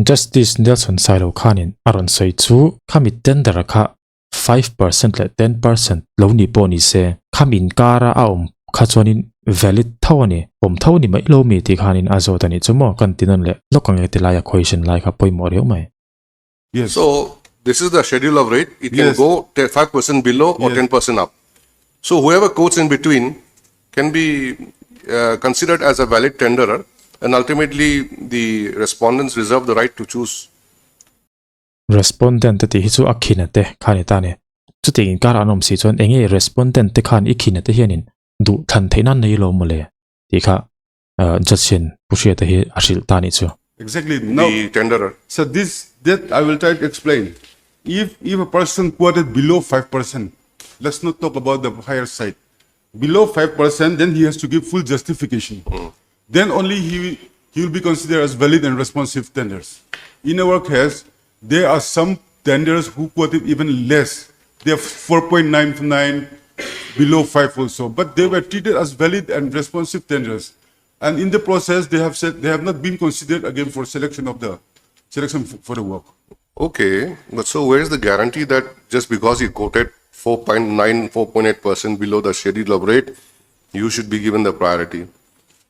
Justice Nelson Sailo khanin a rawn sawi chu khami tender kha 5% leh 10% lo ni pawh ni se khami inkara a awm kha chuanin valid tho a ni, awm tho ni mai lo mi tih khanin a zawt a nih chu maw kan ti nawn leh lawk ang e ti laia question lai kha pawimawh riau mai. Yes. So this is the schedule of rate. It can Yes. go 5% below or Yes. 10% up. So whoever quotes in between can be uh, considered as a valid tenderer, and ultimately the respondents reserve the right to choose Respondent te tih hi chu a khina te kha ni ta ni. Chutiang inkar an awm si chuan enge respondent te khan i khina te hianin duh thlan theih nan nei lo mawle tih kha judge hian Pu Hriata hi a hrilh ta nih chu. Exactly. Now, the tenderer. So this that I will try to explain. If if a person quoted below 5%, let's not talk about the higher side. Below 5%, then he has to give full justification. Then only he he will be considered as valid and responsive tenders. In our case, there are some tenders who quoted even less. They are 4.99 below 5 also, but they were treated as valid and responsive tenders. And in the process, they have said they have not been considered again for selection of the selection for the work. Okay, but so where is the guarantee that just because you quoted 4.9, 4.8% below the schedule of rate, you should be given the priority?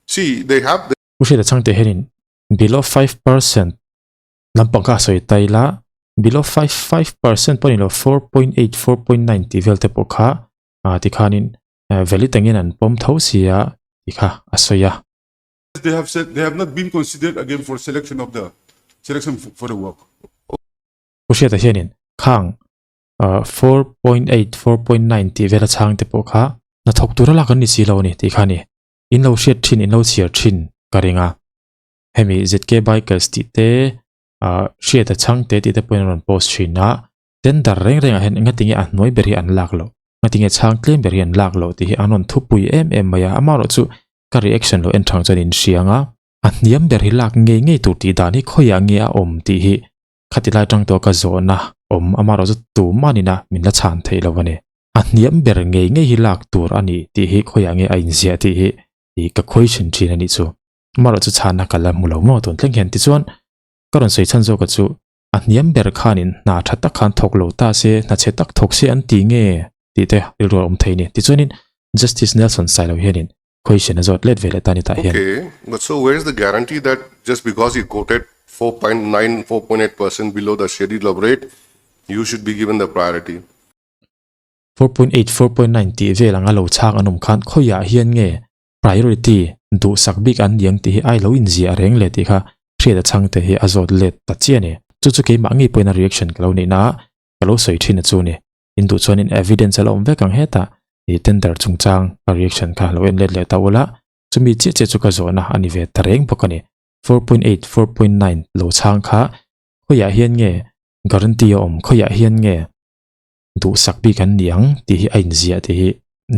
See, they have Pu Hriata changte hianin below 5% lampang kha a sawi ta ila, below 5, 5% pawh ni lo 4.8, 4.9 tih vel te pawh kha tikhanin valid angin an pawm tho sia tih kha a sawi a. They have said they have not been considered again for selection of the selection for the work. Pu Hriata hianin khang 4.8, 4.9 tih vel a chhang te pawh kha hnathawk tura lak an ni si lo a ni tih kha a ni. In lo hriat thin, in lo chhiar thin ka ring a. Hemi ZK Bikers tih te, Hriata chhang te tih te pawhin an rawn post thin a. Tender reng rengah hian engatinge a hnuai ber hi an lak loh, ngatinge chhang tlem ber hi an lak loh tih hi an rawn thupui em em mai a. Amaherawhchu ka reaction lo en thang chuan in hriang a, a hniam ber hi lak ngei ngei tur tih dan hi khawiah nge a awm tih hi khati lai tang tawh ka zawhna. awm amaherawhchu tumanin a min la chhan theih lo a ni. A hniam ber ngei ngei hi lak tur a ni tih hi khawiah nge a inziah tih hi ih ka question thin a nih chu. Amaherawhchu chhanna ka la hmu lo maw tun thleng hian tichuan ka rawn sawi chhan zawk a chu a hniam ber khanin hna tha tak khan thawk lo ta se hna chhe tak thawk se an ti nge tih te rilru a awm thei a ni. Tichuanin Justice Nelson Sailo hianin question a zawt let ve leh ta a ni tah hian. Okay, but so where is the guarantee that just because you quoted 4.9, 4.8 percent below the schedule of rate, you should be given the priority? 4.8, 4.9 tih vel anga lo chhak an awm khan khawiah hian nge priority duhsak bik an niang tih hi ai lo inziah reng leh tih kha hriat a chhang te hi a zawt let ta chiah a ni. Chu chu keimah ngei pawhin a reaction ka lo neih na a, ka lo sawi thin a chu ni. In duh chuanin evidence a la awm vek ang hetah ih tender chungchang ka reaction kha lo en let leh ta ula, chumi chiah chiah chu ka zawhna a ni ve ta reng bawk a ni. 4.8, 4.9 lo chhang kha khawiah hian nge guarantee a awm, khawiah hian nge duhsak bik an ni ang tih hi a inziah tih hi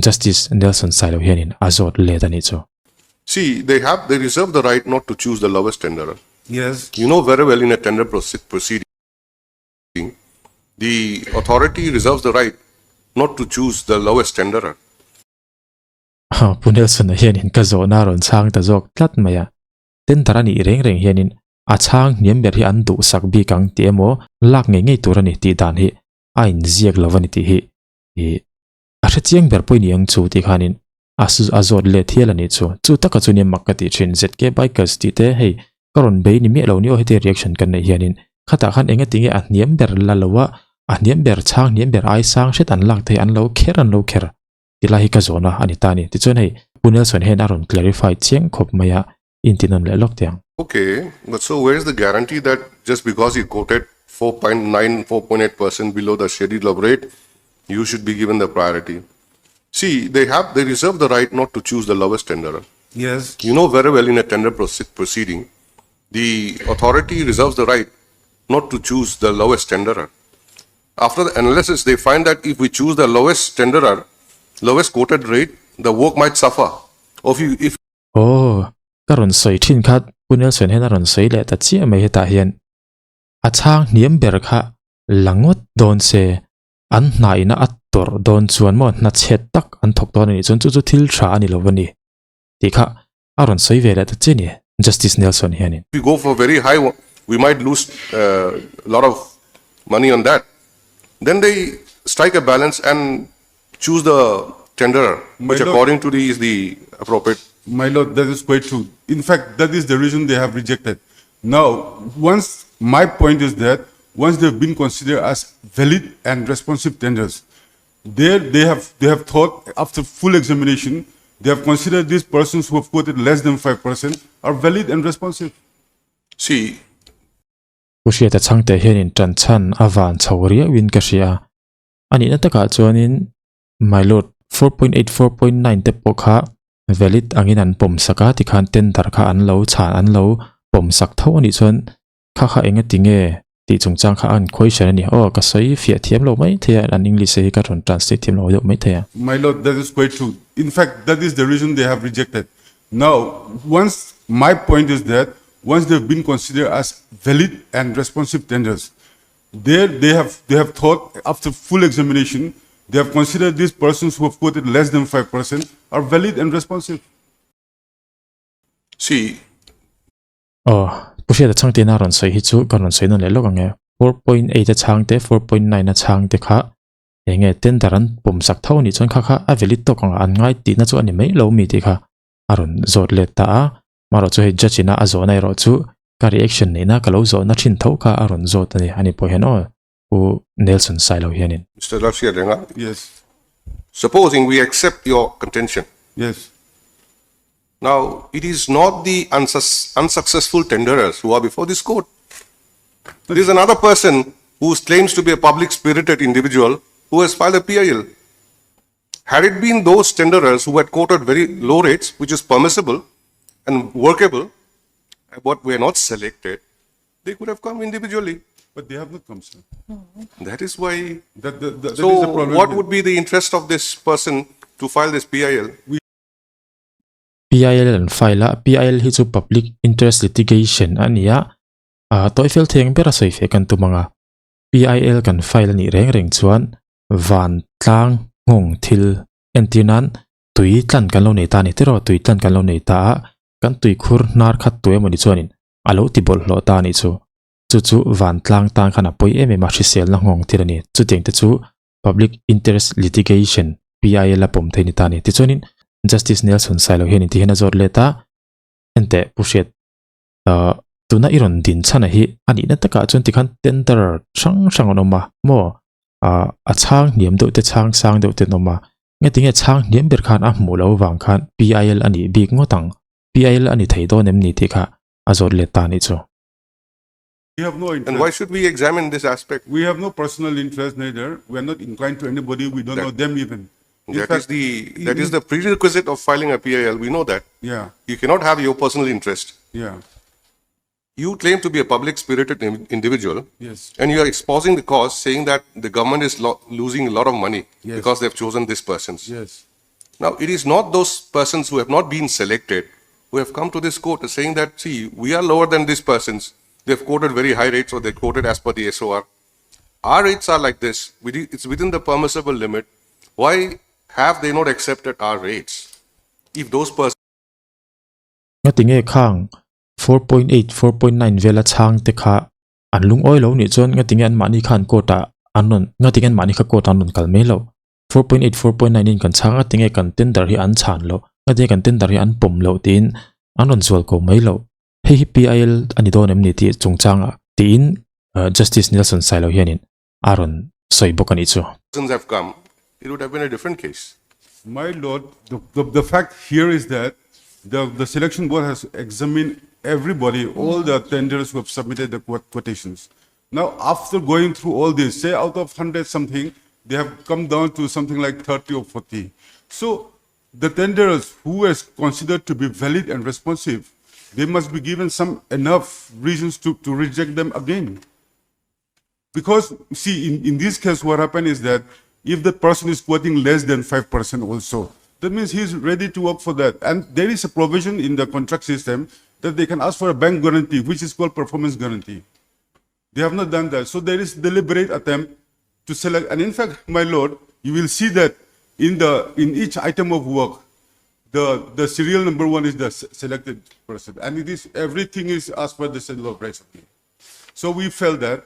Justice Nelson Sailo hianin a zawt let a nih chu. See, they have, they reserve the right not to choose the lowest tenderer. Yes. You know very well in a tender proceeding, the authority reserves the right not to choose the lowest tenderer. Pu Nelson-a hianin ka zawhna a rawn chhang ta zawk tlat mai a. Tender a nih reng reng hianin a chhang hniam ber hi an duhsak bik ang tih emaw lak ngei ngei tur a ni tih dan hi a inziak lo a ni tih hi ih a hrechiang ber pawh i ni ang chu tih khanin a a zawt let hial a nih chu. Chu taka chu nia mak ka tih thin ZK Bikers tih te hei ka rawn bei ni miah lo ni aw heti reaction kan neih hianin khatah khan enga tinge a hniam ber la lo a a hniam ber chhang hniam ber ai sang hret an lak thei an lo kher an lo kher ti lai hi ka zawhna a ni ta a ni. Tichuan hei Pu Nelson hian a rawn clarify chiang khawp mai a, inti nawn leh lawk teh ang. Okay, but so where is the guarantee that just because you quoted 4.9, 4.8 percent below the schedule of rate, you should be given the priority? See, they have, they reserve the right not to choose the lowest tenderer. Yes. You know very well in a tender proceeding, the authority reserves the right not to choose the lowest tenderer. After the analysis, they find that if we choose the lowest tenderer, lowest quoted rate, the work might suffer. Or if you, if Aw, ka rawn sawi thin kha Pu Nelson hian a rawn sawi leh ta chiah mai hetah hian a chhang hniam ber kha la ngawt dawn se, an hna ina a tawrh dawn chuan maw hna chhe tak an thawk dawn a nih chuan chu chu thil tha a ni lo a ni tih kha a rawn sawi ve leh ta chiah a ni Justice Nelson hianin. we go for very high we might lose a lot of money on that then they strike a balance and choose the tenderer which according to the is the appropriate My lord, that is quite true. In fact, that is the reason they have rejected. Now, once my point is that once they've been considered as valid and responsive tenders, there they have they have thought after full examination, they have considered these persons who have quoted less than 5% are valid and responsive. See, Pu Hriata chhangte hianin tan chhan a van chho riauhin ka hria. A nihna takah chuanin My Lord, 4.8, 4.9 te pawh kha valid angin an pawm sak a, tikhan tender kha an lo chhan an lo pawm sak tho a nih chuan Kha kha enga ti nge tih chungchang kha an question a ni. Aw, ka sawi fiah thiam lo mai thei a, an English hi ka rawn translate thiam lo deuh mai thei a. My lord, that is quite true. In fact, that is the reason they have rejected. Now, once my point is that once they have been considered as valid and responsive tenders, there they have they have thought after full examination, they have considered these persons who have quoted less than 5% are valid and responsive. See, Aw, Pu Hriata chhangte-in a rawn sawi hi chu ka rawn sawi nawn leh lawk ang e. 4.8 a chhangte, 4.9 a chhangte kha eng nge tender an pawm sak tho a nih chuan kha kha a valid tawk ang a, an ngai tihna chu a ni mai lo mi tih kha a rawn zawt let ta a. Marawh chu hei judge ina a zawhna erawh chu ka reaction neihna ka lo zawhna thin tho kha a rawn zawt a ni. Ani pawh hian aw Pu Nelson Sailo hianin. Mister Lalhriatrenga. Yes. Supposing we accept your contention. Yes. Now, it is not the unsuccessful tenderers who are before this court. There is another person who claims to be a public spirited individual who has filed a PIL. Had it been those tenderers who had quoted very low rates, which is permissible and workable, but were not selected, they could have come individually. But they have not come, sir. That is why. That, that, that, so, that is the problem. what here. would be the interest of this person to file this PIL? We PIL an file a, PIL hi chu Public Interest Litigation a ni a, ah tawi fel theng ber a sawi feh kan tum ang a. PIL kan file a nih reng reng chuan vantlang nghawng thil entir nan tui tlan kan lo nei ta a ni tiraw tui tlan kan lo nei ta a kan tuikhur hnar khat tu emawni chuanin a lo ti bawlhhlawh ta a nih chu. Chu chu vantlang tan khan a pawi em em a hriselna nghawng thil a ni. Chutiang te chu Public Interest Litigation, PIL a pawm thei ni ta a ni. Tichuanin Justice Nelson Sailo hianin tihian a zawt let a, Enteh Pu Hriat, ahh tuna i rawn din chhan a hi a nihna takah chuan tikhan tender hrang hrang an awm a maw? Ahh a chhang hniam deuh te chhang sang deuh te an awm a, ngetinge chhang hniam ber khan a hmuh loh avang khan PIL a nih bik ngawt ang, PIL a ni thei dawn em ni tih kha a zawt let ta a nih chu. We have no And interest. why should we examine this aspect? We have no personal interest neither. We are not inclined to anybody. We don't That- know them even. In That is fact, the that is the prerequisite of filing a PIL. We know that. Yeah, You cannot have your personal interest. yeah, You claim to be a public spirited individual. Yes. And you are exposing the cause, saying that the government is losing a lot of money Yes. because they have chosen these persons. yes. Now, it is not those persons who have not been selected who have come to this court saying that, see, we are lower than these persons. They have quoted very high rates or they quoted as per the SOR. Our rates are like this. It's within the permissible limit. Why have they not accepted our rates? If those persons Ngatinge khang 4.8, 4.9 vela chhang te kha an lungawi lo nih chuan ngatinge an mahni khan court ah an rawn ngatinge an mahni kha court ah an rawn kal mai lo. 4.8, 4.9 in kan chhang a tinge kan tender hi an chhan loh, ngatinge kan tender hi an pawm loh tiin an rawn zual ko mai loh. Hei hi PIL a ni dawn em ni tih chungchangah tiin Justice Nelson Sailo hianin a rawn sawi bawk a nih chu. Have come, it would have been a different case. My lord, the, the, the fact here is that the, the selection board has examined everybody, all the tenders who have submitted the quotations. Now, after going through all this, say out of 100 something, they have come down to something like 30 or 40. So the tenderers who is considered to be valid and responsive, they must be given some enough reasons to, to reject them again. Because, see, in, in this case, what happened is that if the person is quoting less than 5% also, that means he's ready to work for that. And there is a provision in the contract system that they can ask for a bank guarantee, which is called performance guarantee. They have not done that. So there is deliberate attempt to select. And in fact, my lord, you will see that in the in each item of work, the, the serial number one is the selected person. And it is everything is as per the schedule of rights. So we felt that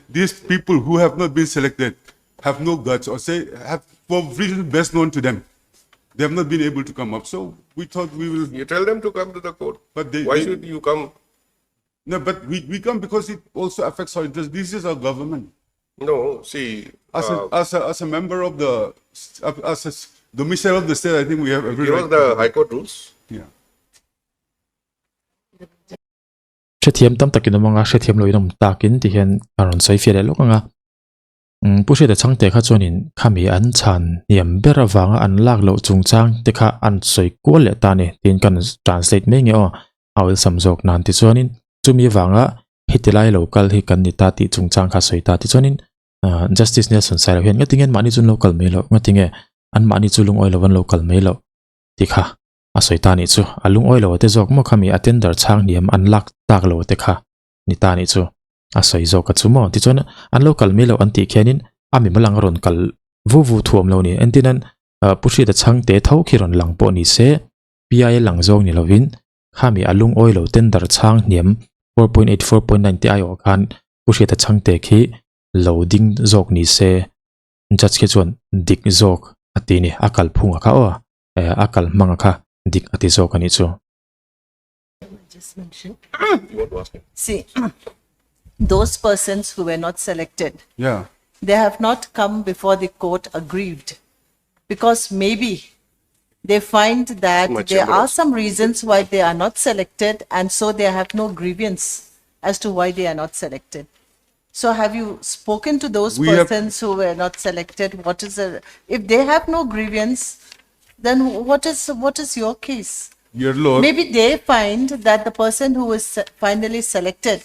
these people who have not been selected have no guts or say have for reasons best known to them. They have not been able to come up. So we thought we will. You tell them to come to the court. But they, why they, should you come? No, but we, we come because it also affects our interest. This is our government. No, see. As a, as a, as a member of the, as a domicile of the state, I think we have every You know right. the High Court rules? Yeah. Hrethiam tam takin awm anga hrethiam loin awm takin ti hian a rawn sawi fiah leh lawk ang a. Umm Pu Hriata Chhangte kha chuanin khami an chhan hniam ber avanga an lak loh chungchang te kha an sawi kual leh ta a ni tiin kan translate mai nge aw a awlsam zawk nan tichuanin chumi avanga heti lai lo kal hi kan ni ta tih chungchang kha sawi ta tichuanin Justice Nelson Sailo hian ngatinge an mahni chu an lo kal mai loh ngatinge an mahni chu lungawi lo an lo kal mai loh tih kha a sawi ta nih chu a lungawi lo te zawk maw khami a tender chhang hniam an lak tak lo te kha ni ta nih chu a sawi zawk a chu maw tichuan an lo kal mai loh an tih khianin a mi malang a rawn kal vu vu thuam lo ni entin an Pu Hriata chhangte tho khi rawn lang pawh ni se PI a lang zawk ni lovin khami a lungawi lo tender chhang hniam 4.8 4.9 te aiawh khan Pu Hriata chhangte khi lo ding zawk ni se judge khi chuan dik zawk a ti ni a kalphunga kha aw a kal hmanga kha dik a ti zawk a nih chu. Just mention. See, those persons who were not selected, Yeah. they have not come before the court aggrieved because maybe they find that My there chamber are also. some reasons why they are not selected and so they have no grievance as to why they are not selected. So have you spoken to those We have- persons who were not selected? What is the, if they have no grievance, then what is, what is your case? Your lord. Maybe they find that the person who is finally selected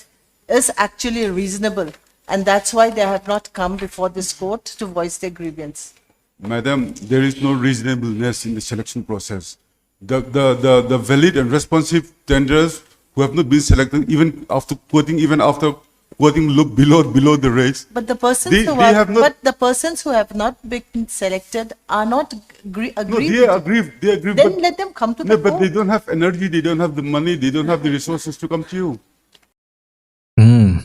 is actually reasonable, and that's why they have not come before this court to voice their grievance. Madam, there is no reasonableness in the selection process. The, the, the, the valid and responsive tenders who have not been selected, even after quoting, even after quoting look below below the rates. But the persons They- who they are have not- but the persons who have not been selected are not agree, No, aggrieved. they are aggrieved. They are aggrieved. Then but, let them come to no, the but they court. don't have energy. They don't have the money. They don't have the resources to come to you. Umm.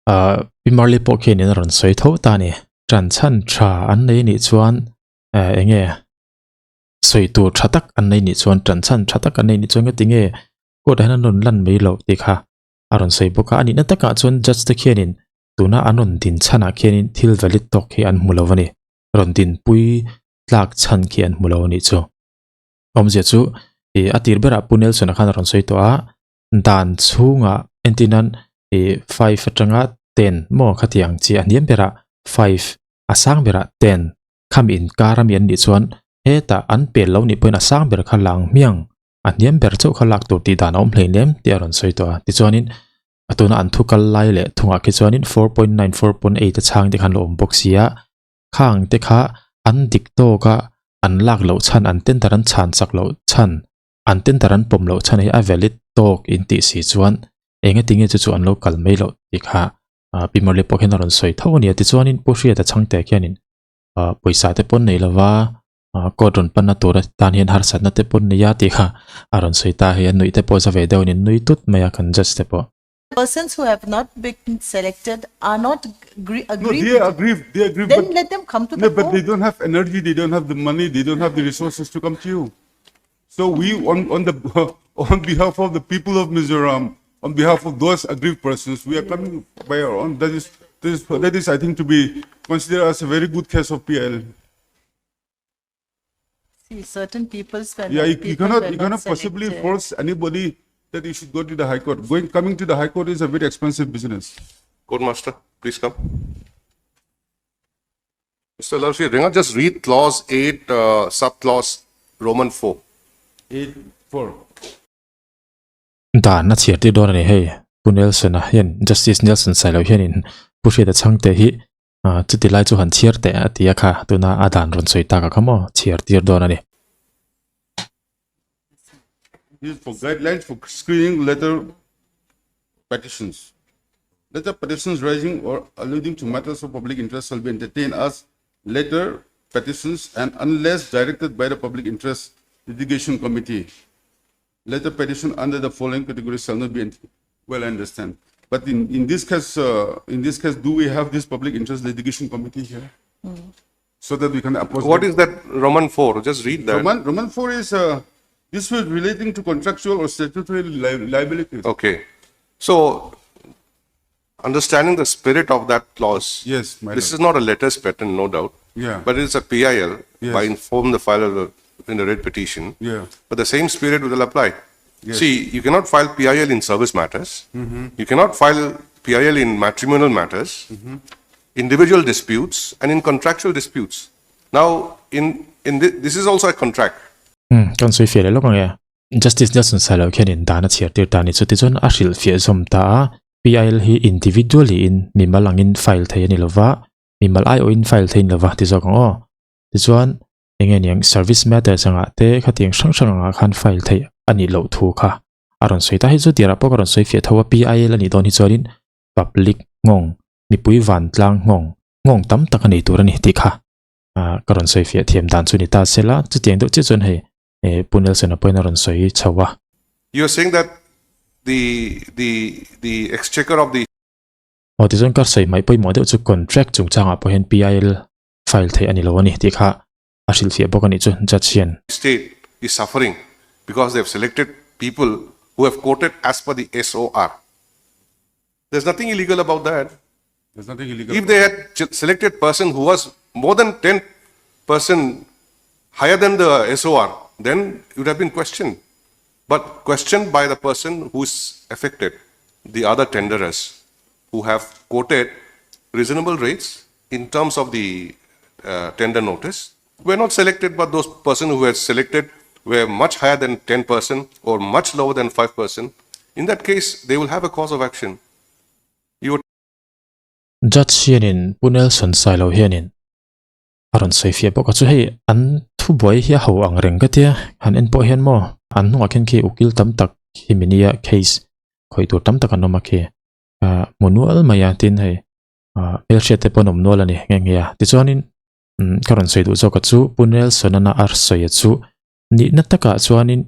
Ah, Pi Marley pawh khian in a rawn sawi tho ta a ni. Ṭan chhan ṭha an nei nih chuan eh eng nge sawi tur ṭha tak an nei nih chuan ṭan chhan ṭha tak an nei nih chuan ka ti nge court ah hian an rawn lan mai loh tih kha a rawn sawi bawk a. A nihna takah chuan judge te khianin tuna an rawn din chhanah khianin thil valid tawk hi an hmu lo a ni. Rawn dinpui tlak chhan khi an hmu lo a nih chu. Awmzia chu ih a tir berah Pu Nelson-a khan a rawn sawi tawh a. dan chhungah entirnan ih five atanga ten maw khatiang chi a hniam berah five a sang berah ten khami inkar ami an nih chuan hetah an pel lo nih pawhin a sang ber kha lang hmiang a hniam ber chauh kha lak tur tih dan a awm hlei nem tih a rawn sawi tawh a tichuanin a tuna an thu kal lai leh thungah khi chuanin 4.9 4.8 a chhang te khan lo awm bawk si a khang te kha an dik tawk a an lak loh chhan an tender an chhan chak loh chhan an tender an pawm loh chhan hi a valid tawk in tih si chuan eng ati nge chu chu an lo kal mai loh tih kha Pi Marley pawh khian a rawn sawi tho a ni a tichuanin Pu Hriata Chhangte khianin pawisa te pawn nei lova court rawn panna tur atan hian harsatna te pawn nei a tih kha a rawn sawi ta hei a nuih te pawh za ve deuh a ni nui tut mai a kan judge te pawh. Persons who have not been selected are not agree No, they are aggrieved. They are aggrieved. Then but, let them come to no, the but court. they don't have energy. They don't have the money. They don't have the resources to come to you. So we, on, on the on behalf of the people of Mizoram, on behalf of those aggrieved persons, we are coming by our own. That is, that is, that is I think, to be considered as a very good case of PL. See, certain people's were Yeah, not, you, you people cannot, were you not cannot possibly selected. force anybody that you should go to the High Court. Going, coming to the High Court is a very expensive business. Court Master, please come. Mr. Lalshi, Ringa, just read clause 8, uh, sub clause Roman 4. 8, 4. Dan a chhiar tir dawn a ni hei. Pu Nelson-a hian Justice Nelson Sailo hianin Pu Hriata Chhangte hi chuti lai chu han chhiar teh a ti a kha tuna a dan rawn sawi tak a kha maw chhiar tir dawn a ni. This is for guidelines for screening letter petitions. Letter petitions raising or alluding to matters of public interest shall be entertained as letter petitions and unless directed by the Public Interest Litigation Committee. Letter petition under the following categories shall not be ent- well, I understand. But in, in this case, uh, in this case, do we have this Public Interest Litigation Committee here? So that we can approach. What them? is that Roman 4? Just read that. Roman, Roman 4 is, uh, this was relating to contractual or statutory li- liabilities. Okay. So, understanding the spirit of that clause. Yes, my This lord. is not a letters patent, no doubt. Yeah. But it's a PIL by Yes. inform the filer of the- in the writ petition. Yeah. But the same spirit will apply. Yes. See, you cannot file PIL in service matters. Mm-hmm. You cannot file PIL in matrimonial matters, Mm-hmm. individual disputes, and in contractual disputes. Now, in, in thi- this is also a contract. Hmm, kan sawi fiah leh lawk ang e. Justice Nelson Sailo khianin dan a chhiar tir ta a ni chu tichuan a hrilh fiah zawm ta a, PIL hi individually in mimal angin file thei a ni lova, mimal aiawhin file thei a ni lova ti zawk ang aw. Tichuan eng nge niang service matters angah te khatiang hrang hrang angah khan file theih a nih loh thu kha a rawn sawi ta. Hei chu tirah pawh ka rawn sawi fiah tho a, PIL a nih dawn hi chuanin public nghawng, mipui vantlang nghawng, nghawng tam tak a nei tur a ni tih kha ka rawn sawi fiah thiam dan chu ni ta sela, chutiang deuh chiah chuan hei Pu Nelson-a pawhin a rawn sawi chho a. You are saying that the the the exchequer of the Aw tichuan ka sawi hmaih pawimawh deuh chu contract chungchangah pawh hian PIL file theih a ni lo a ni tih kha a hrilhfiah bawk a nih chu judge hian. State is suffering because they have selected people who have quoted as per the SOR. There's nothing illegal about that. There's nothing illegal. If they had selected person who was more than 10 percent higher than the SOR, then it would have been questioned. But questioned by the person who is affected, the other tenderers who have quoted reasonable rates in terms of the uh, tender notice were not selected, but those person who were selected were much higher than 10% or much lower than 5%. In that case, they will have a cause of action. You Judge hianin Pu Nelson Sailo hianin a rawn sawi fiah bawk a chu hei an thubuai hi a ho ang reng ka tia han en pawh hian maw an hnungah khian khi ukil tam tak hi minia case khawih tur tam tak an awm a khi. ah hmu nual mai a tin hei ah hmelhriat te pawh an awm nual a ni nghe nghe a tichuanin umm ka rawn sawi duh zawk a chu Pu Nelson ana a sawi a chu nihna takah chuanin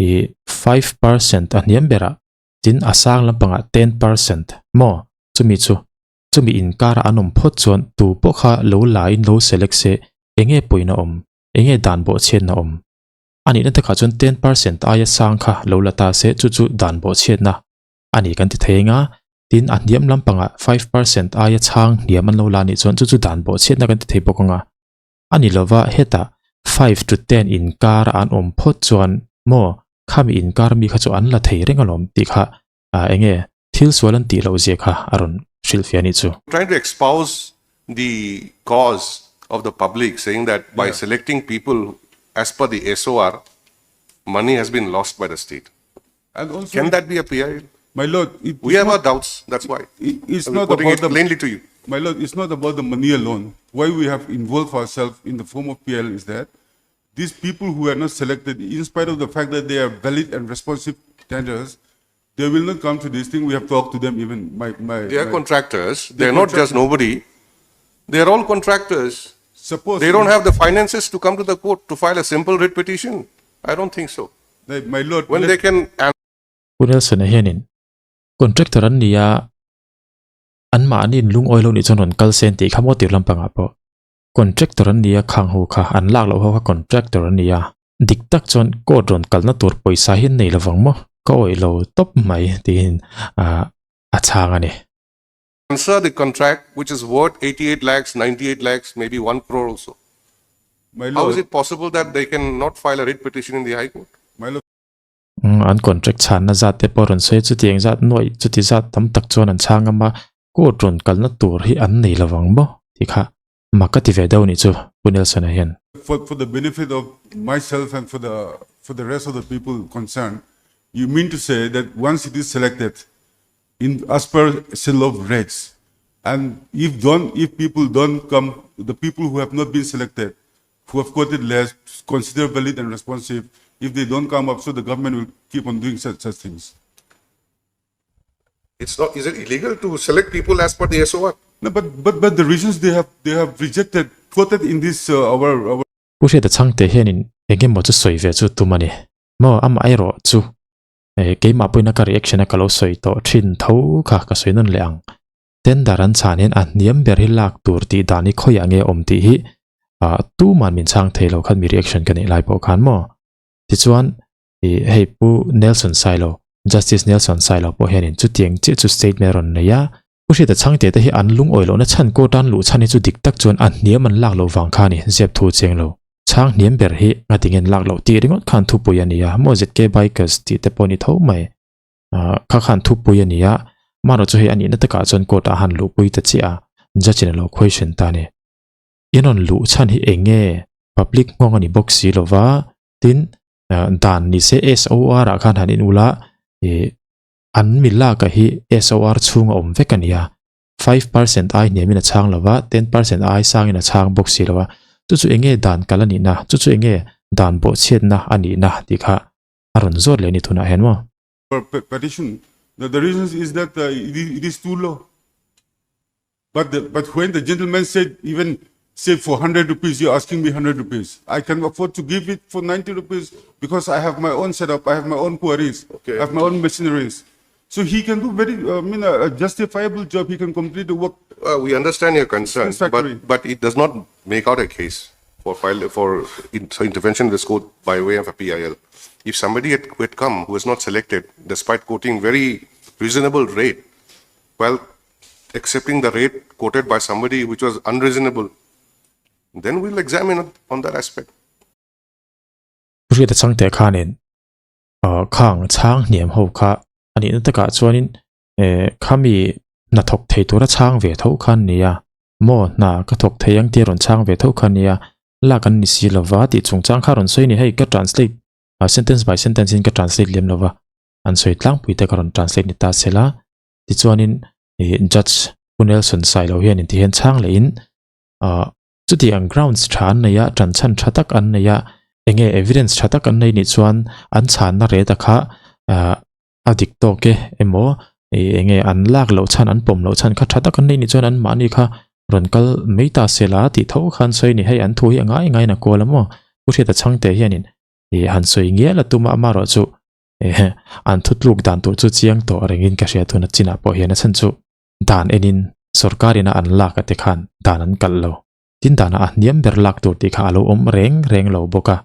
ih 5% a hniam berah tin a sang lampangah 10% maw chumi chu chumi inkara an awm phawt chuan tu pawh kha lo la in lo select se enge pawhin a awm enge dan bawhchhiatna awm a nihna takah chuan 10% aia sang kha lo la ta se chu chu dan bawhchhiatna a ni kan ti thei eng a tin a hniam lampangah 5% aia chhang hniam an lo la anih chuan chu chu dan bawhchhiatna kan ti thei bawk ang a a ni lova hetah 5 to 10 inkar an awm phawt chuan maw khami inkar mi kha chu an la thei reng alawm tih kha ah enge thil sual an tih loh zia kha a rawn hrilhfiah anih chu. Trying to expose the cause of the public saying that by selecting people as per the SOR money has been lost by the state. And also, Can that be a PIL? my lord, it, We have our doubts, that's why. it, it's I'm not putting about it the plainly to you. My lord, it's not about the money alone. Why we have involved ourselves in the form of PL is that these people who are not selected, in spite of the fact that they are valid and responsive tenders, they will not come to this thing. We have talked to them even. My, my, They are my- contractors, they are not just nobody. They are all contractors. Suppose They don't have the finances to come to the court to file a simple writ petition. I don't think so. Like, my lord, When let- they can Pu Nelson a hianin contractor an nia an mahni in lungawi lo nih chuan rawn kal se an tih kha maw tir lampangah pawh contractor an nia khang ho kha an lak loh ho kha contractor an nia dik tak chuan court rawn kalna tur pawisa hi an nei lovang maw ka awih lo tawp mai tiin ah a chhang a ni. Answer the contract which is worth 88 lakhs, 98 lakhs, maybe 1 crore also. my How is lord, it possible that they cannot file a writ petition in the High Court? my lord, An contract chhanna zat te pawh rawn sawi chutiang zat nuaih chuti zat tam tak chuan an chhang ngam a, court rawn kalna tur hi an nei lovang maw tih kha mak a ti ve deuh nih chu Pu Nelson-a hian. For for the benefit of myself and for the for the rest of the people concerned, you mean to say that once it is selected in as per seal of rates, and if don't if people don't come, the people who have not been selected, who have quoted less, consider valid and responsive, if they don't come up, so the government will keep on doing such such things. It's not, is it illegal to select people as per the SOR? No, but but but the reasons they have they have rejected quoted in this uh, our our Pu Hriata chhangte hianin eng emaw chu sawi ve chu tum a ni. Maw amah erawh chu eh keimah pawhin a ka reaction a ka lo sawi tawh thin tho kha ka sawi nawn leh ang. Tender an chhan hian a hniam ber hi lak tur tih dan hi khawiah nge awm tih hi ah tuman min chhang thei lo khan mi reaction ka neih lai pawh khan maw. Tichuan ih hei Pu Nelson Sailo, Justice Nelson Sailo pawh hianin chutiang chiah chu statement a rawn nei a. Pu Hriata chhangte te hi an lungawi lohna chhan court an luh chhan hi chu dik tak chuan a hniam an lak loh vang kha a ni, zep thu cheng lo. Chhang hniam ber hi ngatinge an lak loh tih ringawt khan thupui a ni a, maw ZK Bikers tih te pawh a ni tho mai. Ah kha khan thupui a ni a, mahrawh chu hei a nihna takah chuan court ah han luhpui ta chiah a, judge in a lo question ta a ni. In rawn luh chhan hi eng nge? Public nghawng a ni bawk si lova, tin dan ni se SOR ah khan han in ula ih an mi lak ah hi SOR chhung a awm vek a ni a, 5% ai hniam in a chhang lova, 10% ai sang in a chhang bawk si lova, chu chu eng nge dan kal a nihna, chu chu eng nge dan bawhchhiatna a nihna tih kha a rawn zawt leh a ni tunah hian maw. Petition, the the reason is that uh, it is, it is too low. But the, but when the gentleman said even say for 100 rupees, you're asking me 100 rupees. I can afford to give it for 90 rupees because I have my own setup, I have my own quarries, Okay. I have my own machineries. So he can do very, uh, I mean, a, a justifiable job. He can complete the work. Uh, we understand your concern, Satisfactory. but, but it does not make out a case for file, for in- so intervention in this court by way of a PIL. If somebody had, who had come who was not selected, despite quoting very reasonable rate, well, accepting the rate quoted by somebody which was unreasonable, then we'll examine on- on that aspect. Pu Hriata changte khanin ah khang chhang hniam ho kha a nihna takah chuanin eh khami hna thawk thei tura chhang ve tho kha an ni a, maw hna ka thawk thei ang tia rawn chhang ve tho kha a ni a, lak an ni si lova tih chungchang kha rawn sawi a ni, hei ka translate ah sentence by sentence in ka translate lem lova an sawi tlangpui te ka rawn translate ni ta sela tichuanin ih judge Pu Nelson Sailo hianin ti hian chhang lehin ah chuti ang grounds tha an nei a tan chhan tha tak an nei a enge evidence tha tak an nei nih chuan an chhanna reta kha ah a dik tawk e emaw. enge an lak loh chhan an pawm loh chhan kha tha tak an nei nih chuan an mahni kha rawn kal mai ta se la tih tho khan sawi a ni. Hei an thu hi a ngai ngaiin a kual a maw? Pu Hriata Chhangte hianin ih han sawi ngial a tum a amaherawhchu ih an thutluk dan tur chu chiang tawh rengin ka hria tuna chinah pawh hian a chhan chu dan enin sorkar ina an lak a te khan dan an kalh lo. Tin danah a hniam ber lak tur tih kha a lo awm reng reng lo bawk a.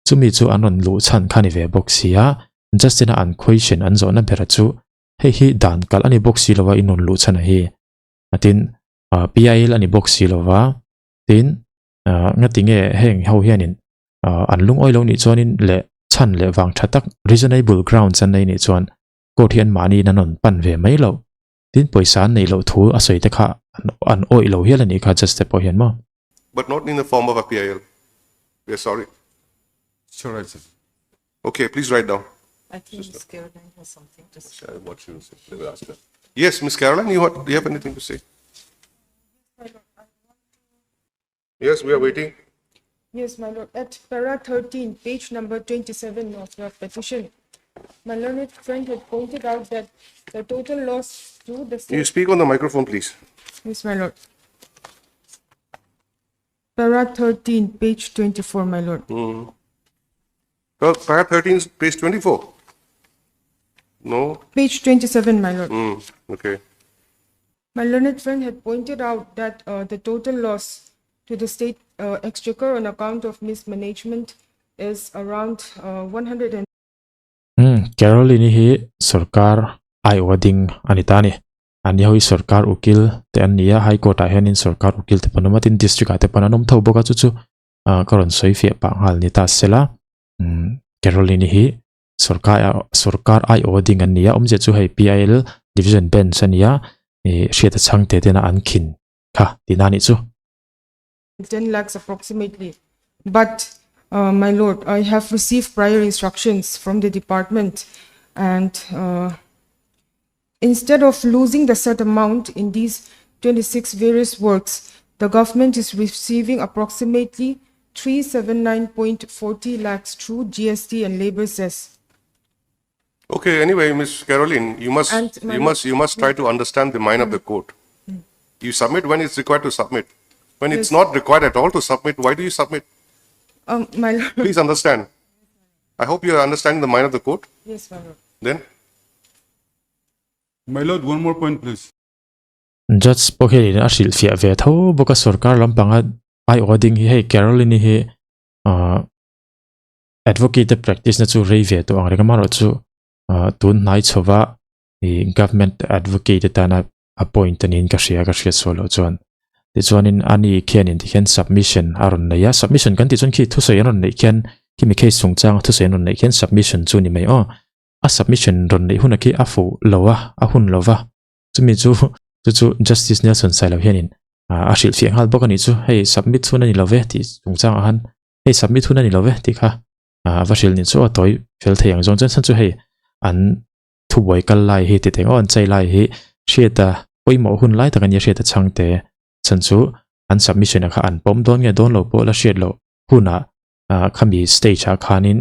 Chumi chu an rawn luh chhan kha ni ve bawk si a, Justin-a an question an zawhna bera chu hei hi dan kalh a ni bawk si lova in rawn luh chhan a hi. Tin, PIL a ni bawk si lova, tin, ngati nge heng ho hianin an lungawi lo nih chuanin leh chhan leh vang tha tak reasonable grounds an nei nih chuan court hi an mahni in an rawn pan ve mai loh. Tin, pawisa an neih loh thu a sawi te kha an awih lo hial a nih kha judge te pawh hian maw. But not in the form of a PIL. We are sorry. Sure, right, sir. Okay, please write down. I think Ms. Caroline has something to say. What she will say. Let me ask her. Yes, Ms. Caroline, you have, do you have anything to say? Yes, we are waiting. Yes, my lord. At para 13, page number 27 of your petition, my learned friend had pointed out that the total loss to the state. You speak on the microphone, please. Yes, my lord. Para 13, page 24, my lord. Mm. Well, para 13, page 24. No? Page 27, my lord. Mm, okay. My learned friend had pointed out that uh, the total loss to the state uh, exchequer on account of mismanagement is around uh, 100 and Hmm, Caroline hi sorkar aiawha ding a ni ta a ni. An ni ho hi sorkar ukil te an ni a, High Court ah hianin sorkar ukil te pawn an awm a, tin district ah te pawn an awm tho bawk a, chu chu ah ka rawn sawi fiah pah nghal ni ta sela. Hmm, Caroline hi sorkar sorkar aiawha ding an ni a, awmzia chu hei PIL division bench a ni a, ih hriat a chhang te tena an khin kha tihna a nih chu. 10 lakhs approximately. But, uh, my lord, I have received prior instructions from the department and uh, instead of losing the said amount in these 26 various works, the government is receiving approximately 379.40 lakhs through GST and labor cess. Okay, anyway, Miss Caroline, you must And my you must you must try to understand the mind of the court. You submit when it's required to submit. When it's Yes. not required at all to submit, why do you submit? Um, my lord. Please understand. I hope you are understanding the mind of the court. Yes, my lord. Then My lord, one more point, please. Judge pawh hianin a hrilhfiah ve tho bawk a sorkar lampanga aiawha ding hi hei Caroline-i hi ah advocate te practice na chu rei ve tawh ang reng amaherawhchu ah tun hnai chhova ih government advocate atana appoint a niin ka hria ka hriat sual loh chuan tichuanin ani khianin tikhian submission a rawn nei a submission kan tih chuan khi thusawi an rawn neih khian khimi case chungchanga thusawi an rawn neih khian submission chu ni mai aw a submission rawn neih hunah khi a fuh lo a a hun lo va chumi chu chu chu justice Nelson Sailo hianin a hrilhfiah nghal bawk a nih chu hei submit chhun a ni lo ve tih chungchangah khan hei submit hun a ni lo ve tih kha a va hrilh nih chu a tawi fel thei ang zawng chuan chhan chu hei an thubuai kal lai hi ti teng aw an chei lai hi hriata pawimawh hun lai tak a nia hriata chhangte chhan chu an submission ah kha an pawm dawn nge dawn lo pawh la hriat loh hunah ah khami stage ah khanin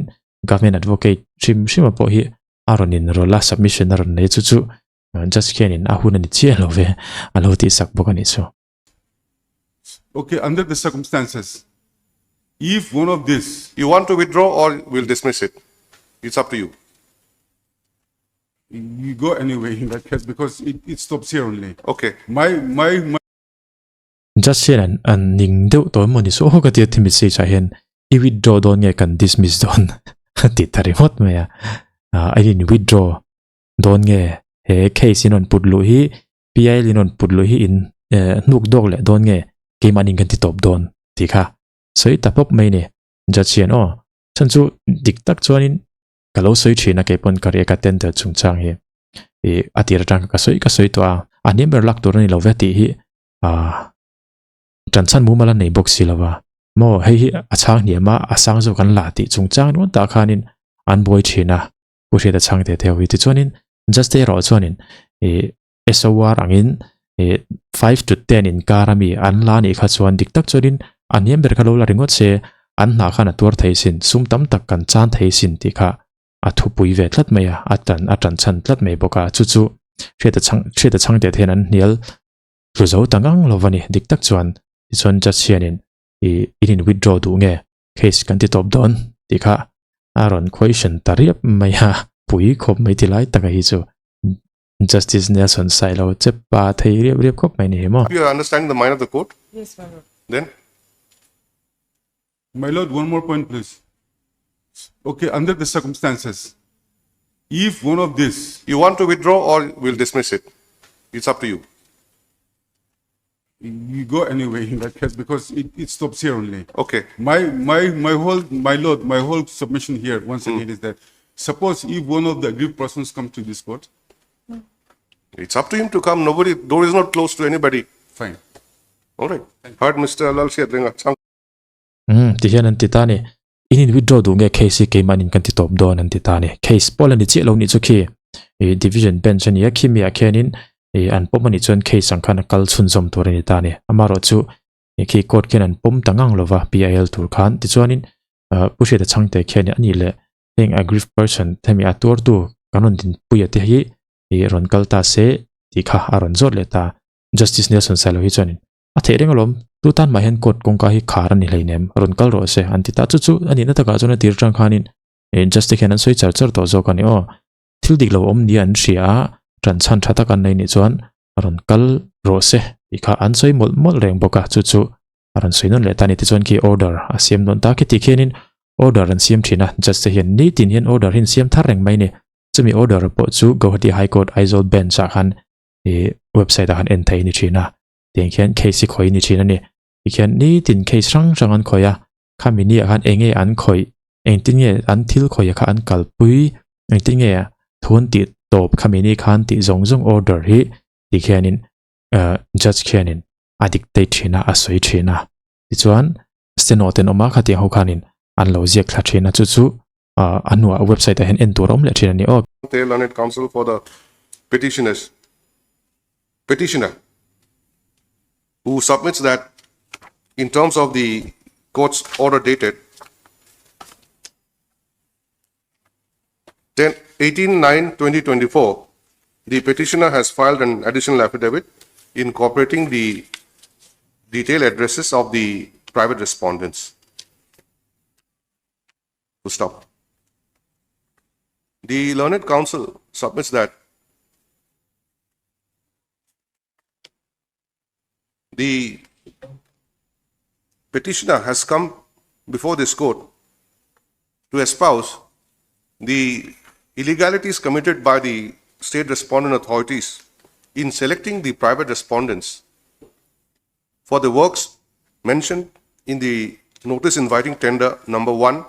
government advocate hrim hrim a pawh hi a rawn in rawlh a submission a rawn nei chu chu judge khianin a hun a ni chiah lo ve a lo tih sak bawk a nih chu. Okay, under the circumstances, if one of this You want to withdraw or we'll dismiss it. It's up to you. You go anyway in that case because it, it stops here only. Okay. My my my Judge hian an an ning deuh tawh emaw ni chu aw ka tia thi message ah hian i withdraw dawn nge kan dismiss dawn a ti ta ringawt mai a ah a in withdraw dawn nge he case in rawn put luh hi PIL in rawn put luh hi in eh hnuk dawk leh dawn nge keimahni in kan ti tawp dawn tih kha sawi ta pawp mai ni judge hian aw chhan chu dik tak chuanin ka lo sawi thin a keipawn ka riak a tender chungchang hi ih a tir atang ka sawi ka sawi tawh a a hniam ber lak tur a ni lo ve tih hi ah tan chhan mumal a nei bawk si lo va maw hei hi a chhang hniam a a sang zawk an la tih chungchang nuam tah khanin an buai thin a Pu Hriata chhang te te ho hi tichuanin judge te erawh chuanin ih SOR angin ih 5 to 10 inkar ami an la anih kha chuan dik tak chuanin a hniam ber kha lo la ringawt se an hnah khan a tuar thei sin sum tam tak kan chan thei sin tih kha a thupui ve tlat mai a a tan a tan chhan tlat mai bawk a chu chu. Hriata chhang Hriata chhangte te hian an hnial tlu zo ta ngang lo va ni. Dik tak chuan tichuan judge hianin i in in withdraw duh nge case kan ti tawp dawn tih kha a rawn question ta riap mai a, pui khawp mai ti lai taka hi chu Justice Nelson Sailo che pa thei riap riap khawp mai ni hi maw. You are understanding the mind of the court? Yes, my lord. Then? My lord, one more point, please. Okay, under the circumstances, if one of this... You want to withdraw or we'll dismiss it? It's up to you. You go anyway in that case because it, it stops here only. Okay. My my my whole my lord, my whole submission here once mm. again is that suppose if one of the aggrieved persons come to this court, it's up to him to come. Nobody door is not closed to anybody. Fine. All right. Heard Mr. Lal Siatrenga. Umm ti hian an ti ta a ni. In in withdraw duh nge case hi keimah in kan ti tawp dawn an ti ta a ni. Case pawh la ni chiah lo nih chu khi ih division bench a ni a, khi miah khianin ih an pawm a nih chuan case ang khan a kal chhunzawm tur a ni ta a ni. Amaherawh chu ih khi court khian an pawm ta ngang lova PIL tur khan tichuanin ah Pu Hriata Chhangte khian a nih leh heng aggrieved person hemi a tuartu kan rawn dinpui a te hi ih rawn kal ta se tih kha a rawn zawt leh ta. Justice Nelson Sailo hi chuanin A theih reng alawm, tu tan mah hian court kawngka hi khar a ni hleinem, rawn kal rawh se, an ti ta. Chu chu a nihna takah chuan a tir tang khanin judge te khian an sawi char char tawh zawk a ni aw. Thil dik lo awm nia an hria a, ṭan chhan ṭha tak an nei nih chuan rawn kal rawh se tih kha an sawi mawlh mawlh reng bawk a, chu chu a rawn sawi nawn leh ta a ni. Tichuan khi order a siam dawn ta khiti khianin order an siam ṭhin a, judge te hian nitin hian order hi an siam thar reng mai a ni. Chumi order pawh chu Guwahati High Court Aizawl Bench ah khan ih website ah khan en theih a ni ṭhin a. Tiang khian case hi khawih a ni thin a ni. Tikhian nitin case hrang hrang an khawih a, khami ni ah khan eng nge an khawih, engtin nge an thil khawih ah kha an kalpui, engtin nge thu an tih tawp khami ni khan tih zawng zawng order hi tikhianin ah judge khianin a dictate thin a, a sawi thin a. Tichuan steno ten awm a khatiang ho khanin an lo ziak thla thin a, chu chu ah a hnuah website ah hian en tur a awm leh thin a ni aw. The Learned Counsel for the Petitioners. Petitioner who submits that in terms of the court's order dated 10, 18 9 2024, the petitioner has filed an additional affidavit incorporating the detailed addresses of the private respondents. Full stop. The learned counsel submits that The petitioner has come before this court to espouse the illegalities committed by the state respondent authorities in selecting the private respondents for the works mentioned in the notice inviting tender number 1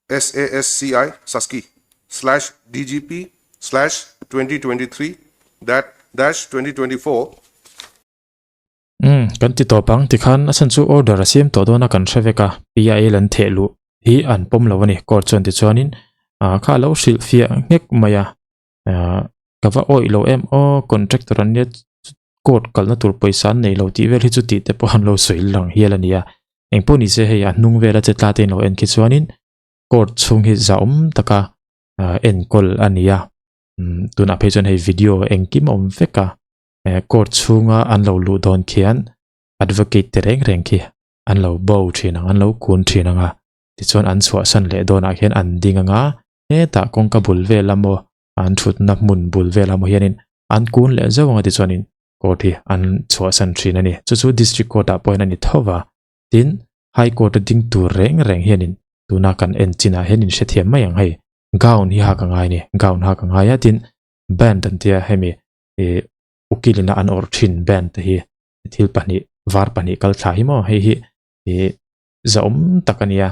SASCI SASCI slash DGP slash 2023 that dash 2024. Umm, kan ti tawp ang tikhan a chhan chu order a siam tawh dawn a kan hre vek a, PIL an theh luh hi an pawm lo a ni court chuan tichuanin ah kha a lo hrilh fiah nghek mai a, ah ka va awih lo em aw contractor an nia court kalna tur pawisa an nei lo tih vel hi chu tih te pawh an lo sawi lang hial a ni a, engpawh ni se hei a hnung vela che tla te in lo en khi chuanin court chhung hi zahawm taka enkawl a ni a tunah phei chuan hei video engkim a awm vek a court chhunga an lo luh dawn khian advocate te reng reng khi an lo bo thin ang an lo kun thin ang a tichuan an chhuahsan leh dawnah khian an ding ang a hetah kawngka bul vel emaw an thutna hmun bul vel emaw hianin an kun leh zeuh ang a tichuanin court hi an chhuahsan thin a ni. Chu chu district court ah pawh hian a ni tho va, tin high court a ding tur reng reng hianin tuna kan en chinah hian in hrethiam mai ang hei gown hi hak a ngai a ni, gown hak a ngai a tin band an tia hemi ih ukil ina an awrh thin band te hi thil pahnih var pahnih kal thla hi maw hei hi ih zahawm tak a nia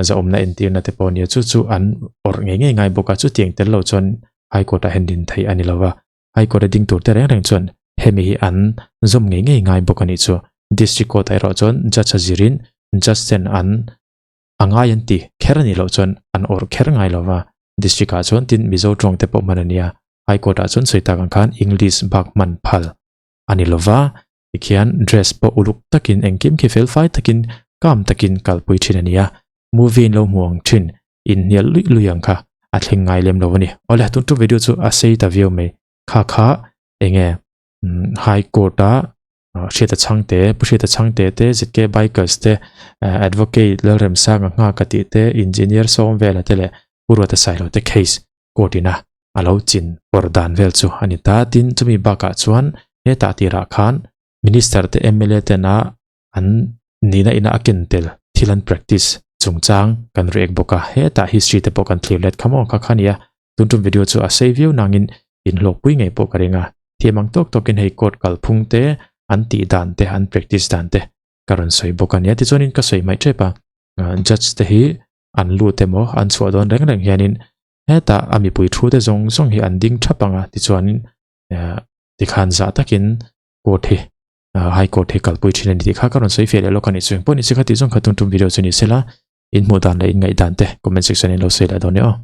zahawmna entirna te pawh a nia chu chu an awrh ngei ngei ngai bawk a chutiang tel lo chuan high court ah hian din theih a ni lo va high court a ding tur te reng reng chuan hemi hi an zawm ngei ngei ngai bawk a nih chu district court ah erawh chuan judge a zirin judge ten an a ngai an ti kher a nih loh chuan an awrh kher ngai lo va district ah chuan tin mizo tawng te pawh hman a nia high court ah chuan sawi tak ang khan english bak hman phal a ni lo va tikhian dress pawh uluk takin engkim khi fel fai takin kam takin kalpui thin a ni a movie in lo hmu ang thin inhnial luih luih ang kha. a thleng ngai lem lo a ni. Awle tun tum video chu a sei ta viau mai. Kha kha enge High Court a Hriata Chhangte, Pu Hriata Chhangte te, ZK Bikers te, Advocate Lalremsanga Nghaka tih te, Engineer Sawmvela te leh Pu Ruata Sailo te case court ina a lo chin pawr dan vel chu a ni ta. Tin, chumi bakah chuan hetah tirah khan Minister te mla tena an nihna ina a ken tel thil an practice chungchang kan react bawk a, hetah history te pawh kan thlir let kha maw kha kha nia. Tun tum video chu a sei viau nangin inhlawkpui ngei pawh ka ring a, thiam ang tawk tawkin hei court kalphung te an tih dan te an practice dan te ka rawn sawi bawk a nia. Tichuanin ka sawi hmaih tep a, judge te hi an lut emaw an chhuah dawn reng reng hianin hetah a mipui thu te zawng zawng hi an ding thap ang a, tichuanin tikhan zah takin court hi high court hi kalpui thin a ni tih kha ka rawn sawi feh leh lawk a ni chu. Engpawh ni se kha tih zawng kha tum tum video chu ni sela in hmuh dan leh in ngaih dan te comment section in lo sawi leh dawn nia aw.